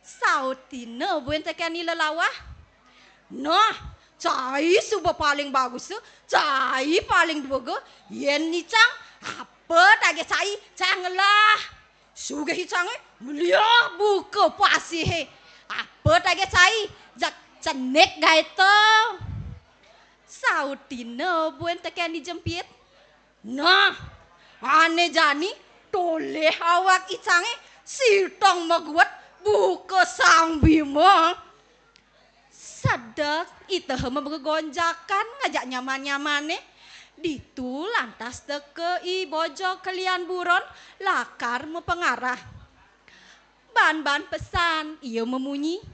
Sautina buin tekén i lelawah. Nah, cai suba paling bagus, cai paling duwega, yén i cang, apa tagih cai, cang ngelah. Sugih i cangé, meliah buka pasihé. Apa tagih cai, jak cenik gaé to. Sautina buin tekén i jempiit. Nah, ané jani tolih awak i cangé, sitong maguet buka Sang Bima. Sedek i tehem magegonjakan ngajak nyaman-nyamané. Ditu lantas teka i bojog kelian buron lakar mapangarah. Ban-ban pesan ia mamunyi.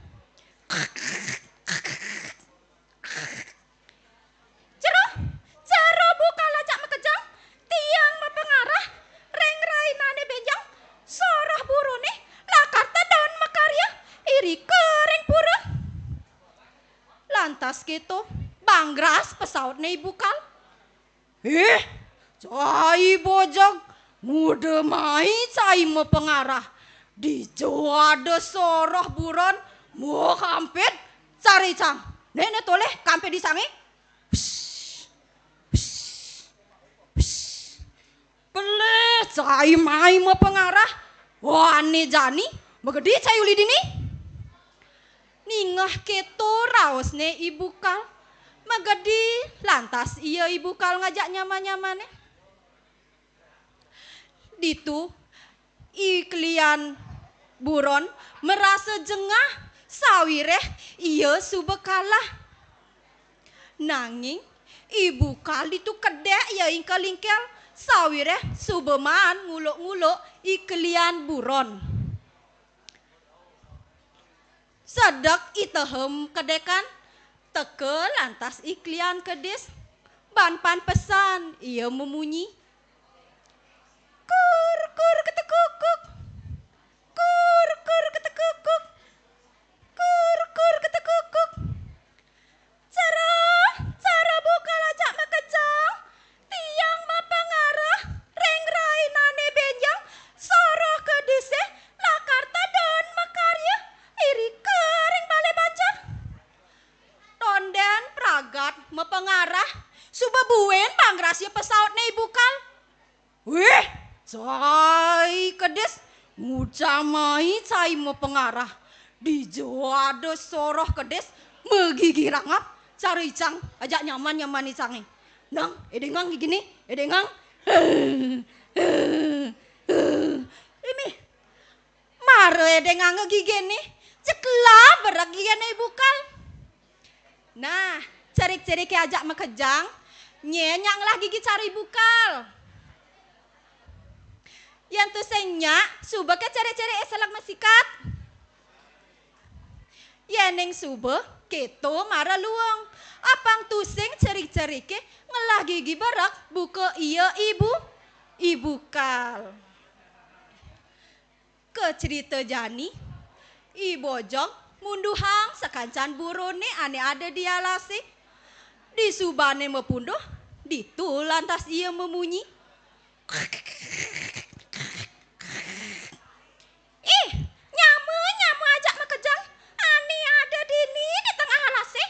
Jero, jero bukal ajak makejang, tiang mapangarah ring rahinané bénjang, soroh buroné lakar tedun makarya, irika ring pura. Lantas kéto, bangras pasautné i bukal. Ih, cai bojog, nguda mai cai mapangarah. Dija ada soroh buron, makampit, cari cang. Né, né tolih, kampit di cangé. Pss, pss, pss. Pelih, cai mai mapangarah. Wah, ané jani, magedi cai uli dini. Ningeh kéto raosné i bukal. Magedi lantas ia i bukal ngajak nyaman-nyamané. Ditu i kelian buron marasa jengah sawiréh ia suba kalah. Nanging i bukal ditu kedék ia ingkel-ingkel sawiréh suba maan nguluk-nguluk i kelian buron. Sedek i tehem kedékan, teka lantas i kelian kedis, ban pan pesan ia mamunyi. Kur, kur, ketekukuk. Kur, kur, ketekukuk. Kur, kur, ketekukuk. Cara, cara bukal ajak makejang, tiang mapangarah ring rahinané bénjang, soroh kedisé lakar tedun makarya, irika ring balé bajang. Tondén pragat mapangarah, suba buin bangras ia pasautné i bukal. Wih, cai kedis, ngucamai cai mapangarah. Dija ada soroh kedis, magigi rangap, cara i cang, ajak nyaman-nyaman i cangé. Nang, édéngang giginé, édéngang. Ini, mara édénganga giginé, jeklah berek giginé i bukal. Nah, cerik-ceriké ajak makejang, nyén nyak ngelah gigi cara i bukal. Yén tusing nyak, suba ké cerik-ceriké seleg masikat. Yéning suba, kéto mara luung. Apang tusing cerik-ceriké ngelah gigi berek buka ia i bu, i bukal. Kacerita jani, i bojog munduhang sakancan buroné ané ada di alasé. Disubané mapunduh, ditu lantas ia mamunyi. Ih, nyama, nyama ajak makejang, ané ada dini di tengah alasé.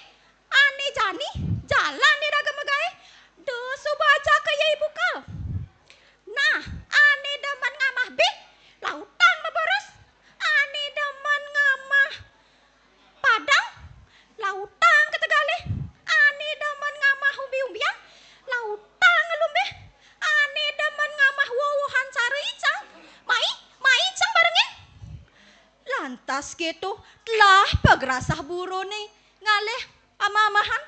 Pas kéto, telah pagrasah buroné ngalih amah-amahan.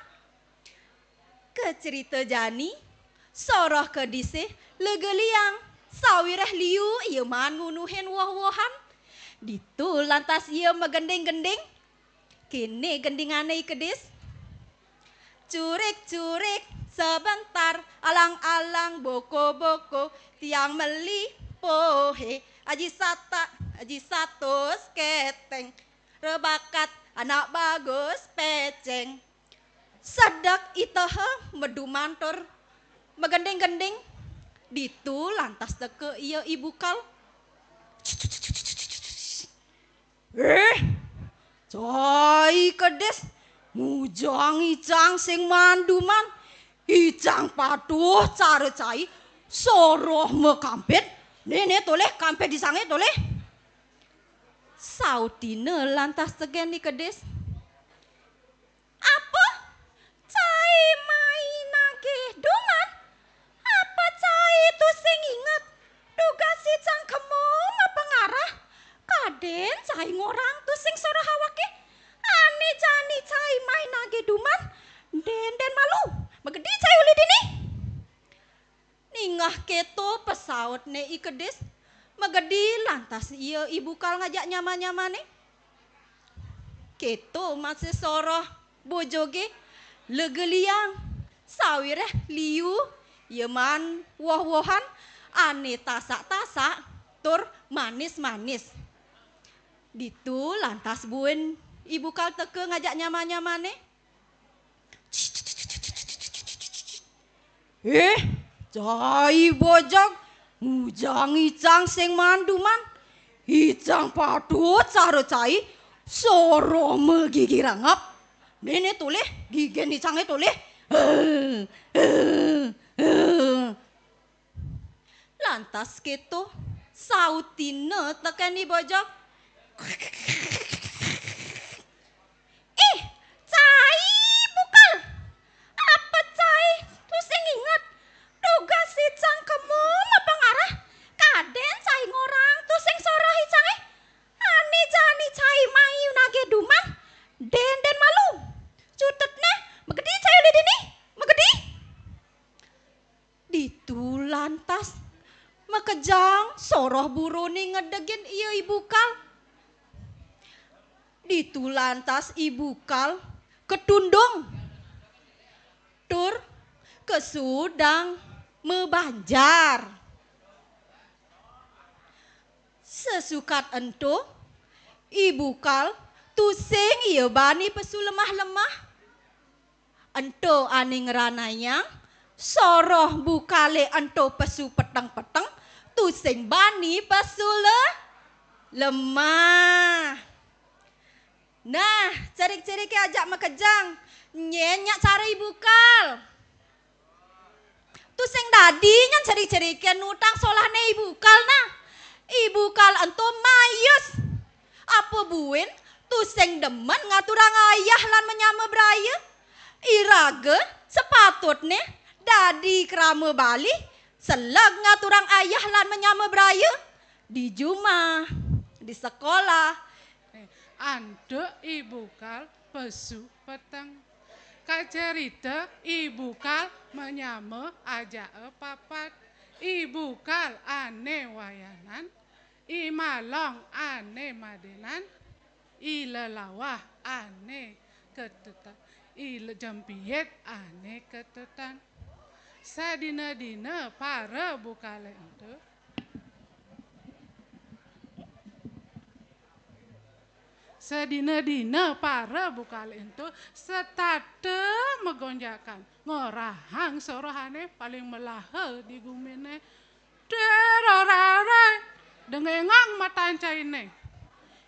Kacerita jani, soroh kedisé lega liang, sawiréh liu ia maan ngunuhin woh-wohan. Ditu lantas ia magending-gending. Kéné gendingané I Kedis. Curik-curik sebentar, alang-alang boko-boko, tiang meli pohé, aji satak, aji satus keteng, rebakat anak bagus peceng. Sedek iteha meduman tur magending-gending. Ditu lantas teka ia I Bukal. "Eh, cai Kedis, ngujang icang sing manduman. Icang patuh cara cai, soroh makampid. Né, né, tolih kampid icangé tolih." Sautina lantas tekén I Kedis. "Apa? Cai mai nagih duman? Apa cai tusing inget? Dugas icang kema mapangarah. Kadén cai ngorang tusing soroh awaké. Ané jani cai mai nagih duman. Dén, dén malu. Magedi cai uli dini." Ningeh kéto pasautné I Kedis, magedi lantas ia I Bukal ngajak nyama-nyamané. Kéto masih soroh bojogé, lega liang, sawiréh liu ia maan woh-wohan ané tasak-tasak tur manis-manis. Ditu lantas buin I Bukal teka ngajak nyama-nyamané. "Eh, cai bojog, ngujang icang sing manduman. Icang patuh cara cai, soroh magigi rangap. Né, né, tolih, gigin icangé tolih." Lantas kéto, sautina tekén I Bojog. "Ih, cai Bukal! Apa cai tusing inget? Dugas icang kema mapangarah. Kadén cai ngorang tusing soroh icangé. Ané jani cai mai nagih duman. Dén, dén malu. Cutetné, magedi cai uli dini, magedi." Ditu lantas makejang soroh buroné ngedegin ia I Bukal. Ditu lantas I Bukal katundung tur kasudang mabanjar. Sasukat ento, I Bukal tusing ia bani pesu lemah-lemah. Ento ané ngranayang, soroh Bukalé ento pesu peteng-peteng, tusing bani pesu le-, lemah. Nah, cerik-ceriké ajak makejang. Nyén nyak cara I Bukal. Tusing dadi nyan cerik-ceriké nutang solahné I Bukal nah. I Bukal ento mayus. Apa buin tusing demen ngaturang ayah lan manyama braya. Iraga sepatutné dadi krama Bali, seleg ngaturang ayah lan manyama braya. Di jumah, di sekolah. Eh, antuk I Bukal pesu peteng. Kacerita I Bukal manyama ajaké papat. I Bukal ané wayanan, I Malong ané madenan, I Lelawah ané ketetan, I Le-, Jempiit ané ketetan. Sadina-dina para Bukalé ento. Sadina-dina para Bukalé ento setata magonjakan, ngorahang sorohané paling melaha di guminé. Terorare, dengengang matan cainé.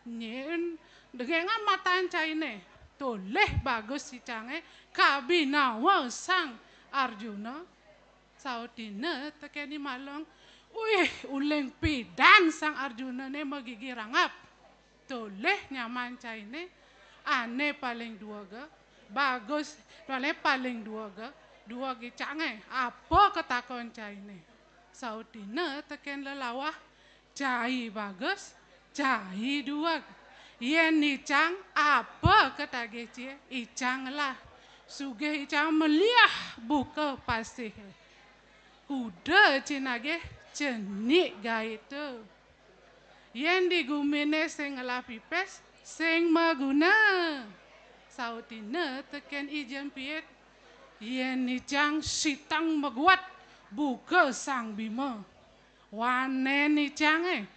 Nyén, dengengang matan cainé. Tolih bagus icangé kabinawa Sang Arjuna. Sautina tekén I Malong. Wih, uling pidan Sang Arjunané magigi rangap. Tolih nyaman cainé, ané paling duega, bagus, ané paling duega, dueg icangé, apa katakon cainé? Sautina tekén Lelawah, cai bagus, cai dueg. Yén icang apa katagih cai, icang ngelah. Sugih icang meliah buka pasih. Kuda cai nagih cenik gaita. Yén di guminé sing ngelah pipis, sing maguna. Sautina tekén I Jan Piit. Yén icang sitang maguat, buka Sang Bima. Wanén icangé,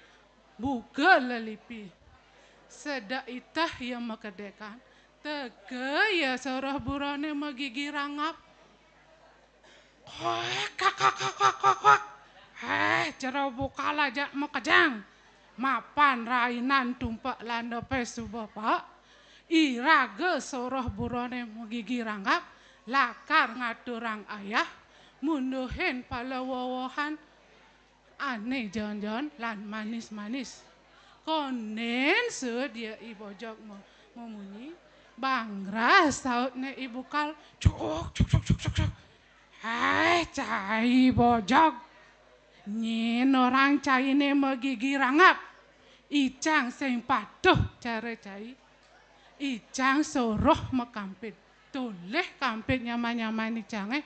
buka lelipi. Sedek iteh ia makedekan, teka ia soroh buroné magigi rangap. Kuak, kuak, kuak, kuak, kuak, kuak. Héh, Jero Bukal ajak makejang. Mapan rainan tumpek landepé suba paek. Iraga soroh buroné magigi rangap, lakar ngaturang ayah, munduhin pala wowohan ané jaen-jaen lan manis-manis. Kondén suud ia I Bojog ma-, mamunyi, bangras sautné I Bukal, cuk, cuk, cuk, cuk, cuk, cuk. Héh, cai Bojog. Nyén orang cainé magigi rangap. Icang sing patuh cara cai. Icang soroh makampid. Tolih kampid nyaman-nyaman icangé.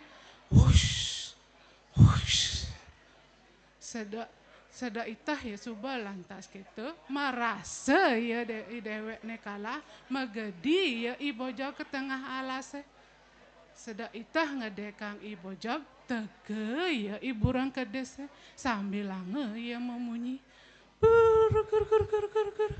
Wush, wush. Sedek, sedek iteh ia suba lantas kéto, marasa ia dé-, i déwékné kalah, magedi ia I Bojog ka tengah alasé. Sedek iteh ngedekang I Bojog, teka ia i buron kedisé, sambilanga ia mamunyi. Bur, gur, gur, gur, gur, gur.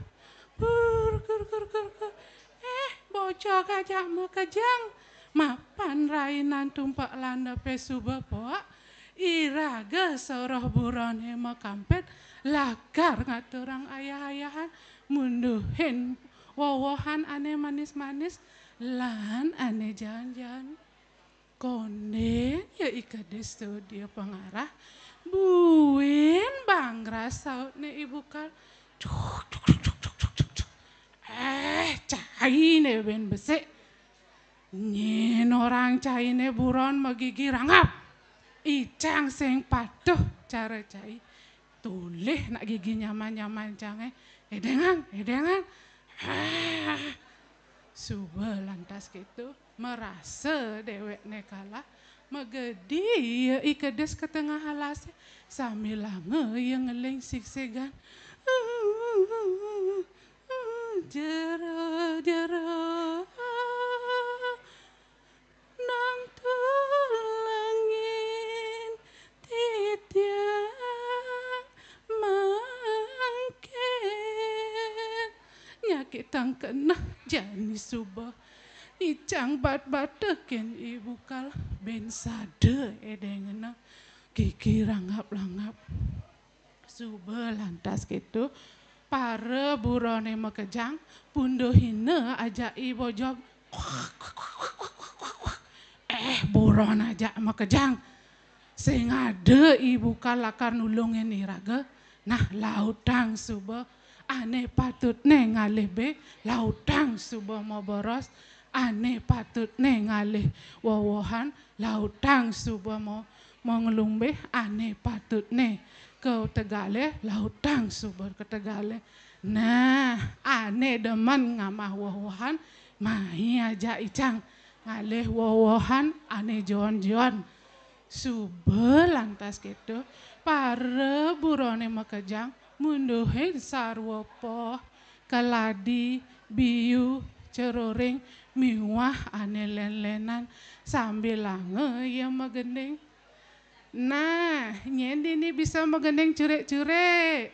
Bur, gur, gur, gur, gur. Éh, Bojog ajak makejang. Mapan rainan tumpek landepé suba paek. Iraga soroh buroné makampid, lakar ngaturang ayah-ayahan, munduhin wowohan ané manis-manis, lan ané jaen-jaen. Kondén ia I Kedis suud ia pangarah, buin bangras sautné I Bukal. Cuk, cuk, cuk, cuk, cuk, cuk, cuk, cuk. Éh, cainé buin besik. Nyén orang cainé buron magigi rangap. Icang sing patuh cara cai. Tolih nak gigi nyaman-nyaman cangé. Édéngang, édéngang. Hah. Suba lantas kéto, marasa déwékné kalah, magedi ia I Kedis ka tengah alasé, sambilanga ia ngeling sigsigan. Jero, jero, nang tulungin titiang mangkin. Nyakitang keneh jani suba. Icang bat-batekin I Bukal, buin sada édéngina, gigi rangap-langap. Suba lantas kéto, para buroné makejang, punduhina ajak I Bojog. Éh, buron ajak makejang. Sing ada I Bukal lakar nulungin iraga. Nah, lautang suba. Ané patutné ngalih bé, lautang suba maboros. Ané patutné ngalih wowohan, lautang suba ma-, manglumbih. Ané patutné ka tegalé, lautang suba ka tegalé. Nah, ané demen ngamah wowohan, mai ajak icang ngalih wowohan ané jon-jon. Suba lantas kéto, para buroné makejang, munduhin sarwa poh, keladi, biu, ceroring, miwah ané lén-lénan, sambilanga ia magending. Nah, nyén dini bisa magending curik-curik?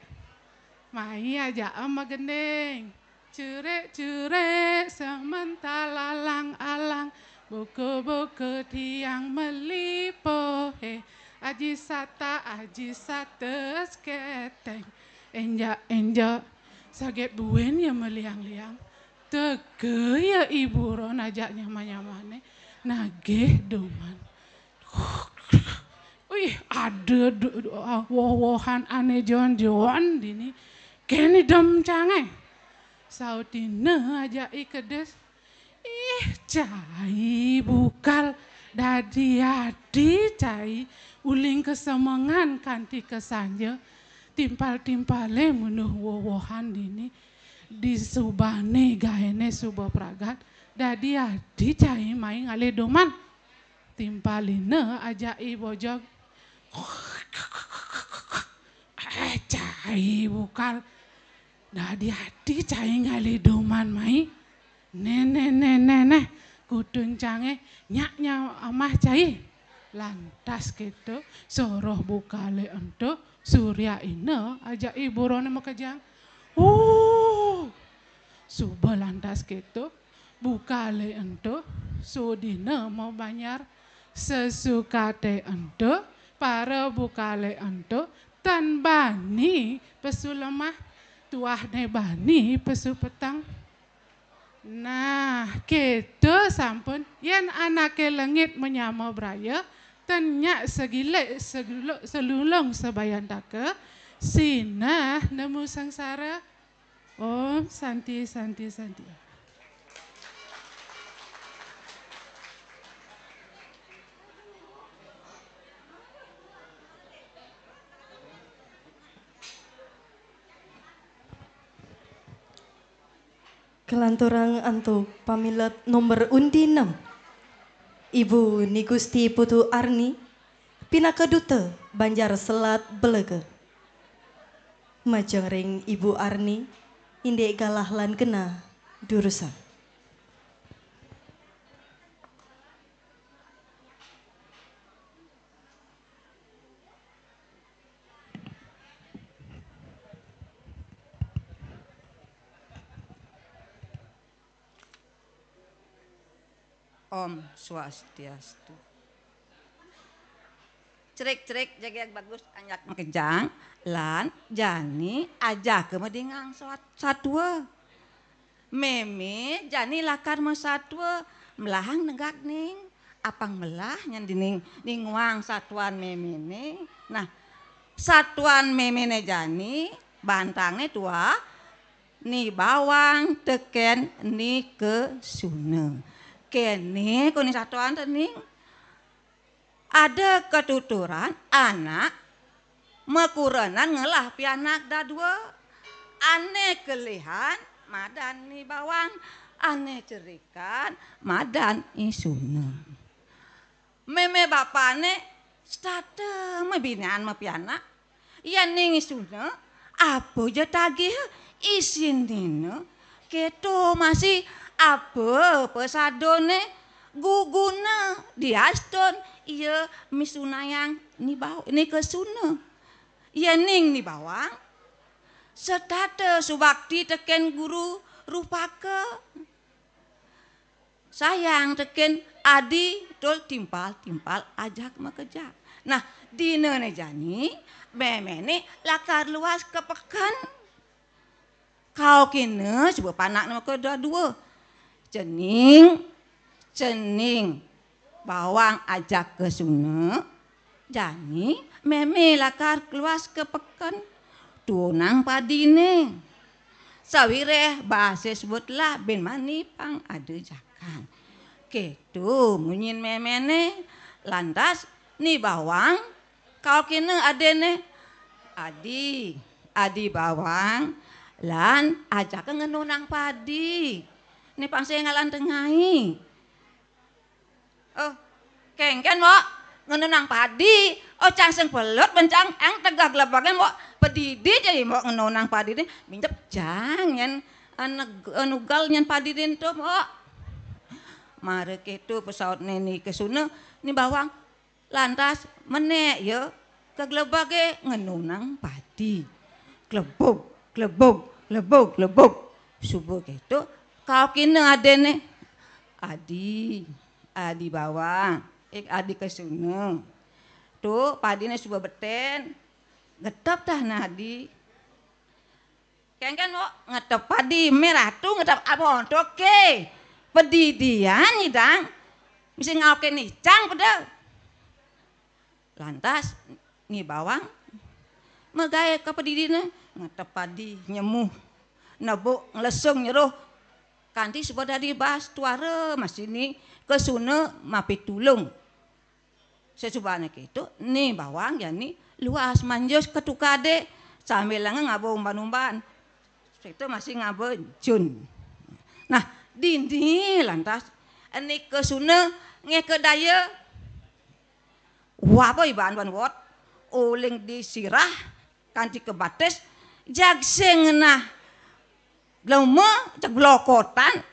Mai ajak magending. Curik-curik semental alang-alang, buku-buku tiang meli poh, eh. Aji sata, aji sata seketeng. Enjak-enjak, saget buin ia meliang-liang. Teka ia I Buron ajak nyaman-nyamané, nagih duman. Wih, ada du-, du-, ah, woh-wohan ané jon-jon dini. Kén dem cangé. Sautina ajak I Kedis. Ih, cai Bukal, dadi adi cai, uling ka semengan kanti ka sanja, timpal-timpalé munduh woh-wohan dini. Disubane gaene suba pragat, dadi adi cai mai ngalih duman. Timpalina ajak i bojog. Eh, cai bukal. Dadi adi cai ngalih duman mai. Neh, neh, neh, neh, neh, kutun cange, nyak nya amah cai. Lantas keto, soroh bukale ento, Surya ina ajak i burone makejang. Uh, suba lantas keto, bukale ento, sudina mabanjar, sesukate ento, para bukale ento, tan bani pesu lemah, tuahne bani pesu peteng. Nah, keto sampun. Yen anake lengit manyama braya, ten nyak segilik segulu-, selulung sabayantaka, sinah nemu sangsara. Om Santi, Santi, Santi. Kalanturang antuk pamilet nomor undi enam, Ibu Ni Gusti Putu Arni, pinaka Duta Banjar Selat Belega. Majeng ring Ibu Arni, indik galah lan genah durusang. Om Swastiastu. Cerik-cerik jegeg bagus anjak makejang, lan jani ajaka madingang sat-, satua. Meme jani lakar masatua, melahang negak ning. Apang melah nyen dining ninguang satuan memene. Nah, satuan memene jani, bantangne tuah, Ni Bawang teken Ni Kesuna. Kene kuni satuan tening. Ada katuturan anak makurenan ngelah pianak dadua. Ane kelihan madan Ni Bawang, ane cerikan madan Ni Suna. Meme bapane setata mabinian mapianak. Yening Ni Suna, apa ja tagih isinina, keto masih apa pasadone, guguna diastun iya misunayang Ni Baw-, Ni Kesuna. Yening Ni Bawang, setata subakti teken guru rupaka. Sayang teken adi tul timpal-timpal ajak makejang. Nah, dinane jani, memene lakar luas ka peken. Kaukina suba panakne makadadua. Cening, cening Bawang ajak Kesuna, jani meme lakar luas ka peken. Tuunang padine. Sawireh base sebut lah bin mani pang ada jakan. Keto munyin memene, lantas Ni Bawang, kaukina adine, "Adi, Adi Bawang, lan ajaka ngenunang padi. Ne pang sing ngalan tengai." "Oh, kengken, Mbok, ngenunang padi. Oh, cang sing pelut, bencang, ang tegah glebagan, Mbok. Padidi ja, Mbok, ngenunang padi ne. Minjep cang nyen, anu, anu gal nyen padi ne ento, Mbok." Mara keto pasautne Ni Kesuna, Ni Bawang lantas menek ya ka glebage ngenunang padi. Glebug, glebug, glebug, glebug. Suba keto, kaukina adine, "Adi, Adi Bawang, eh, Adi Kesuna. Tuh, padine suba beten. Ngetep dah nah, Adi." "Kengken, Mbok, ngetep padi, me Ratu ngetep apa ontok ke? Padidian nyidang, mesti ngaukin icang peda." Lantas Ni Bawang magae ka padidine, ngetep padi, nyemuh, nebuk, nglesung, nyeruh, kanti suba dadi baas tuara masih Ni Kesuna mapitulung. Sesubane keto, Ni Bawang jani luas manjus ka tukade, sambilanga ngaba umban-umban. Kita masih ngaba jun. Nah, dini lantas, nika suna ngeka daya. Wah, apa iban wan wot, uling di sirah, kanti ke batis, jag sing ngenah lema, jag blokotan.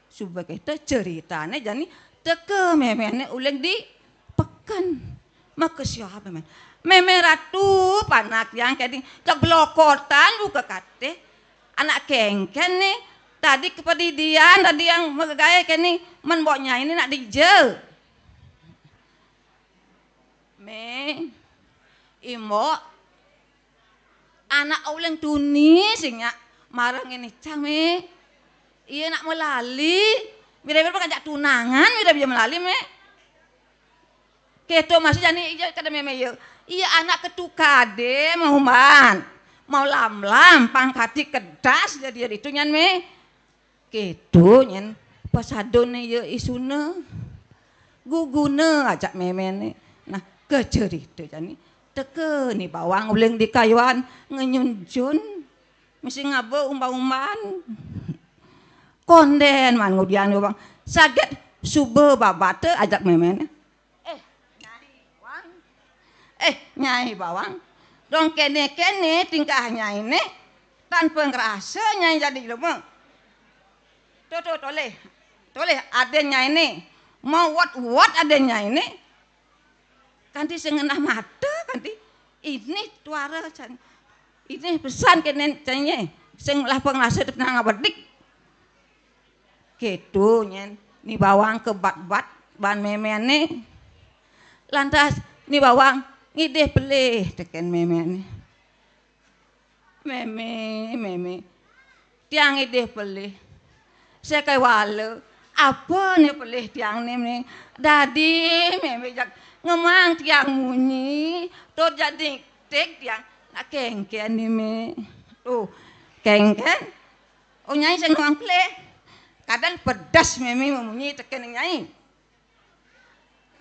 Suba kita ceritane jani teka memene uling di peken. Maka siapa men? Meme ratu panak yang kedi, jag blokotan buka kate. Anak kengken ni, tadi kepedidian, tadi yang megae keni, men bok nyai ni nak dija. Me, imbok, anak uling tuni sing nyak marang ini cang, me. Iya nak melali, mira-mira ngajak tunangan, mira-mira melali, me. Keto masih jani iya kada meme iya. Iya anak ketukade mau man. Mau lamlam pangkati kedas jadi itu nyan, me. Keto nyen pasadone iya isuna. Guguna ajak memene. Nah, kecerita jani. Teka ni bawang uling di kayuan ngenyunjun. Mesti ngaba umban-umban. Konden man ngudian bawang. Saget suba babate ajak memene. Eh, Nyai Bawang. Eh, Nyai Bawang. Dong kene-kene tingkah Nyai ne tanpa ngerasa Nyai jadi jelema. Tuh, tuh, toleh. Toleh aden Nyai ne. Mau wat-wat aden Nyai ne. Kanti sing ngenah mata kanti. Ini tuara can. Ini pesan kene canye. Sing lah pengerasa tenang abedik. Keto nyen ni bawang kebat-bat ban memene. Lantas ni bawang ngidih pelih teken memene. Meme, meme, tiang ngidih pelih. Sekai wala, apa ni pelih tiang ni, me? Dadi meme jak ngemang tiang munyi, tur jadi tik tiang nak kengken ni, me. Tuh, kengken. Oh, Nyai sing nuang pelih. Kadang pedas meme memunyi teken Nyai.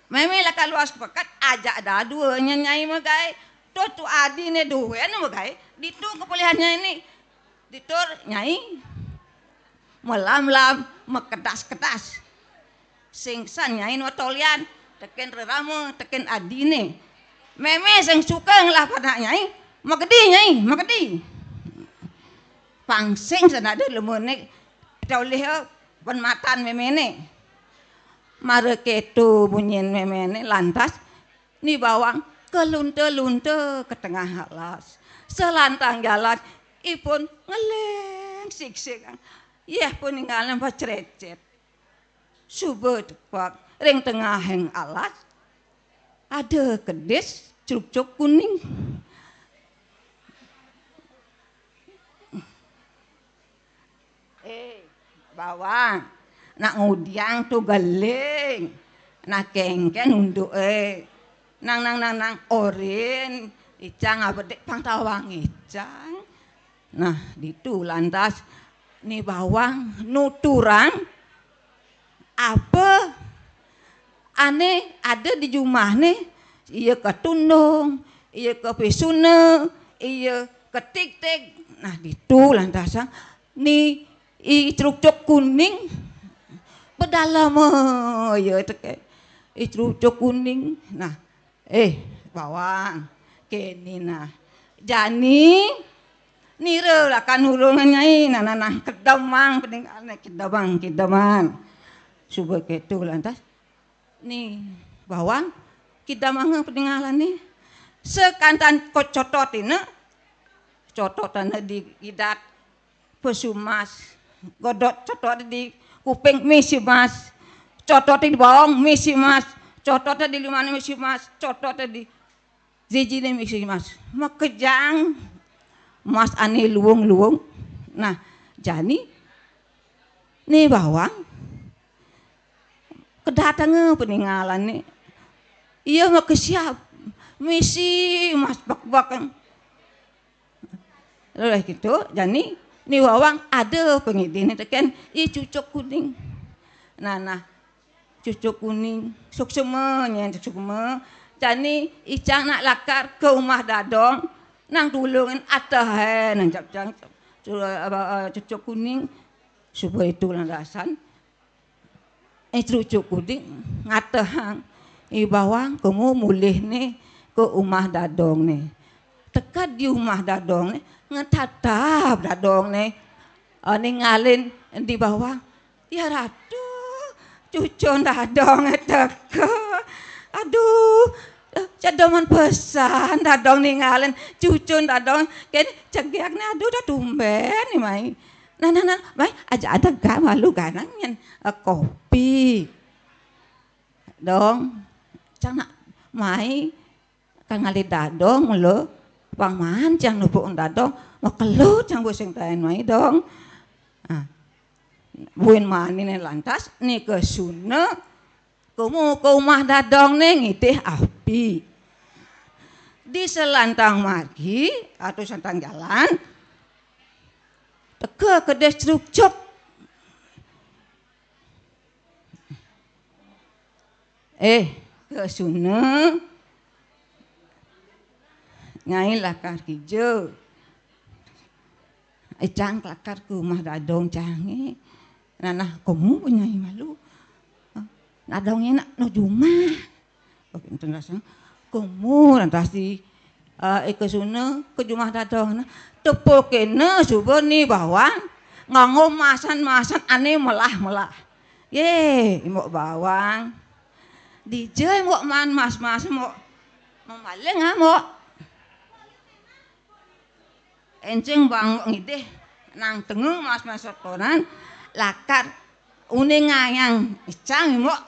Meme lakar luas pekat ajak dadua nya Nyai megai. Tuh tu adine duen megai. Ditu kepelihan Nyai ni. Ditur Nyai. Melam-lam, mekedas-kedas. Singsan Nyai nuat tolian. Teken rerama, teken adine. Meme sing suka ngelah panak Nyai. Makedi Nyai, makedi. Pangsing senada lemune tolih, eh, ban matan memene. Mara keto munyin memene lantas ni bawang kelunta-lunta ke tengah alas. Selantang jalan ipun ngeleng siksik. Yeh pun ninggalin pacrecet. Suba tepak ring tengahing alas, ada kedis crucuk kuning. Eh, bawang, nak ngudiang tu geling, nak kengken unduke, nang, nang, nang, nang, orin, icang abedik pang tawang icang. Nah, ditu lantas ni bawang nuturang apa ane ada di jumahne, iya ke tundung, iya ke pisuna, iya ke tik-tik. Nah, ditu lantasan ni i crucuk kuning pedalem, iya teke i crucuk kuning. Nah, eh, bawang, kene nah. Jani nira lakan urungan Nyai, nah, nah, nah, kedemang pening-, kedemang, kedeman. Suba keto lantas. Ni bawang, kidamanga peningalane. Sekantan ko cotot ina, cotot ina di idat pesu mas, godot cotot di kuping misi mas, cotot di bawang misi mas, cotot di limane misi mas, cotot di jijine misi mas. Makejang mas ane luung-luung. Nah, jani ni bawang kedatanga peningalane. Iya makesiab misi mas bak-bak. Oleh gitu, jani ni bawang ada pengidine teken i cucuk kuning. Nah, nah, cucuk kuning, suksema nyen suksema. Jani icang nak lakar ke umah dadong, nang tulungin atahe, nang cap-cap. Cu-, eh, eh, cucuk kuning, suba itu lantasan. Eh, cucuk kuning ngatehang, "I Bawang, kemu mulihné ka umah dadongné." Teka di umah dadongné, ngetatap dadongné. Eh, ningalin di Bawang, "Ya Ratu, cucun dadongé teka. Aduh, eh, cedemen pesan dadong ningalin cucun dadong. Kéné cegékné, aduh, dah tumbén né, Mai." Nah, nah, nah, Mai, aja ada gak malu ganang nyén, eh, kopi. Dong, cang nak, Mai, kan ngalih dadong lo, pang maan cang nupuk dadong, makelut cang busing taén Mai dong. Ah, buin mani né lantas, Ni Kesuna, kemu ka umah dadongné ngidih api. Di selantang margi, atau selantang jalan, teka kedis crucuk. Eh, Kesuna. Nyai lakar kija. Eh, cang lakar ka umah dadong cangé. Nah, nah, kemu Nyai malu. Dadongé nak nuju umah. Oké, enten rasa. Kemu lantas di, eh, I Kesuna ka jumah dadong. Nah, tepukéna suba Ni Bawang nganggo masan-masan ané melah-melah. Yé, Mbok Bawang. Dija Mbok maan mas-mas, Mbok? Mamaling, ah, Mbok? Encing Bawang Mbok ngidih nang tenga mas-mas setoran, lakar uningayang cang, Mbok,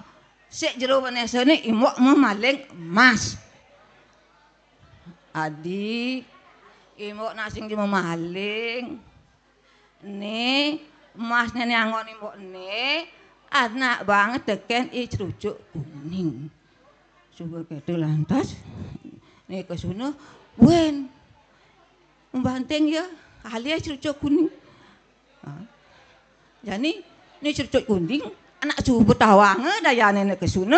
sik jero panesané Mbok mamaling emas. Adi, Mbok nak sing mamaling. Né, emas né anggon Mbok né, anak banget tekén I Crucuk Kuning. Suba kéto lantas, Ni Kesuna, "Wén, mbanting ya, alih I Crucuk Kuning." Ah. Jani, Ni Crucuk Kuning, anak suba tawanga dayané Ni Kesuna.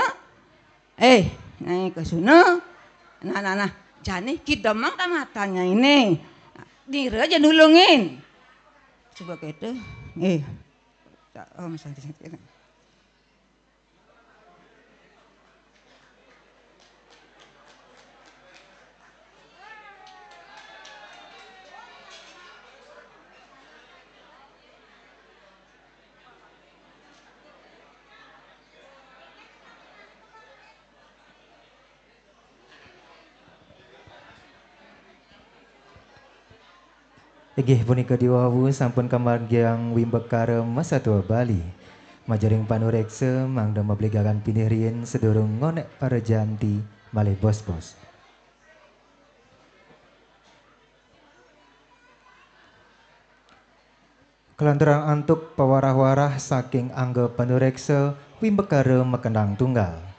Eh, Nyai Kesuna. Nah, nah, nah. Jani kidemang tamatan Nyainé. Nira ja nulungin. Suba kéto. Eh. Om Santi. Inggih punika diwawu sampun kamargiang wimbakara masatua Bali. Majaring panureksa mangda mabligatan pinih riin sadurung ngonék para janti malih bos-bos. Kalantaran antuk pawarah-warah saking angga panureksa, wimbakara makendang tunggal.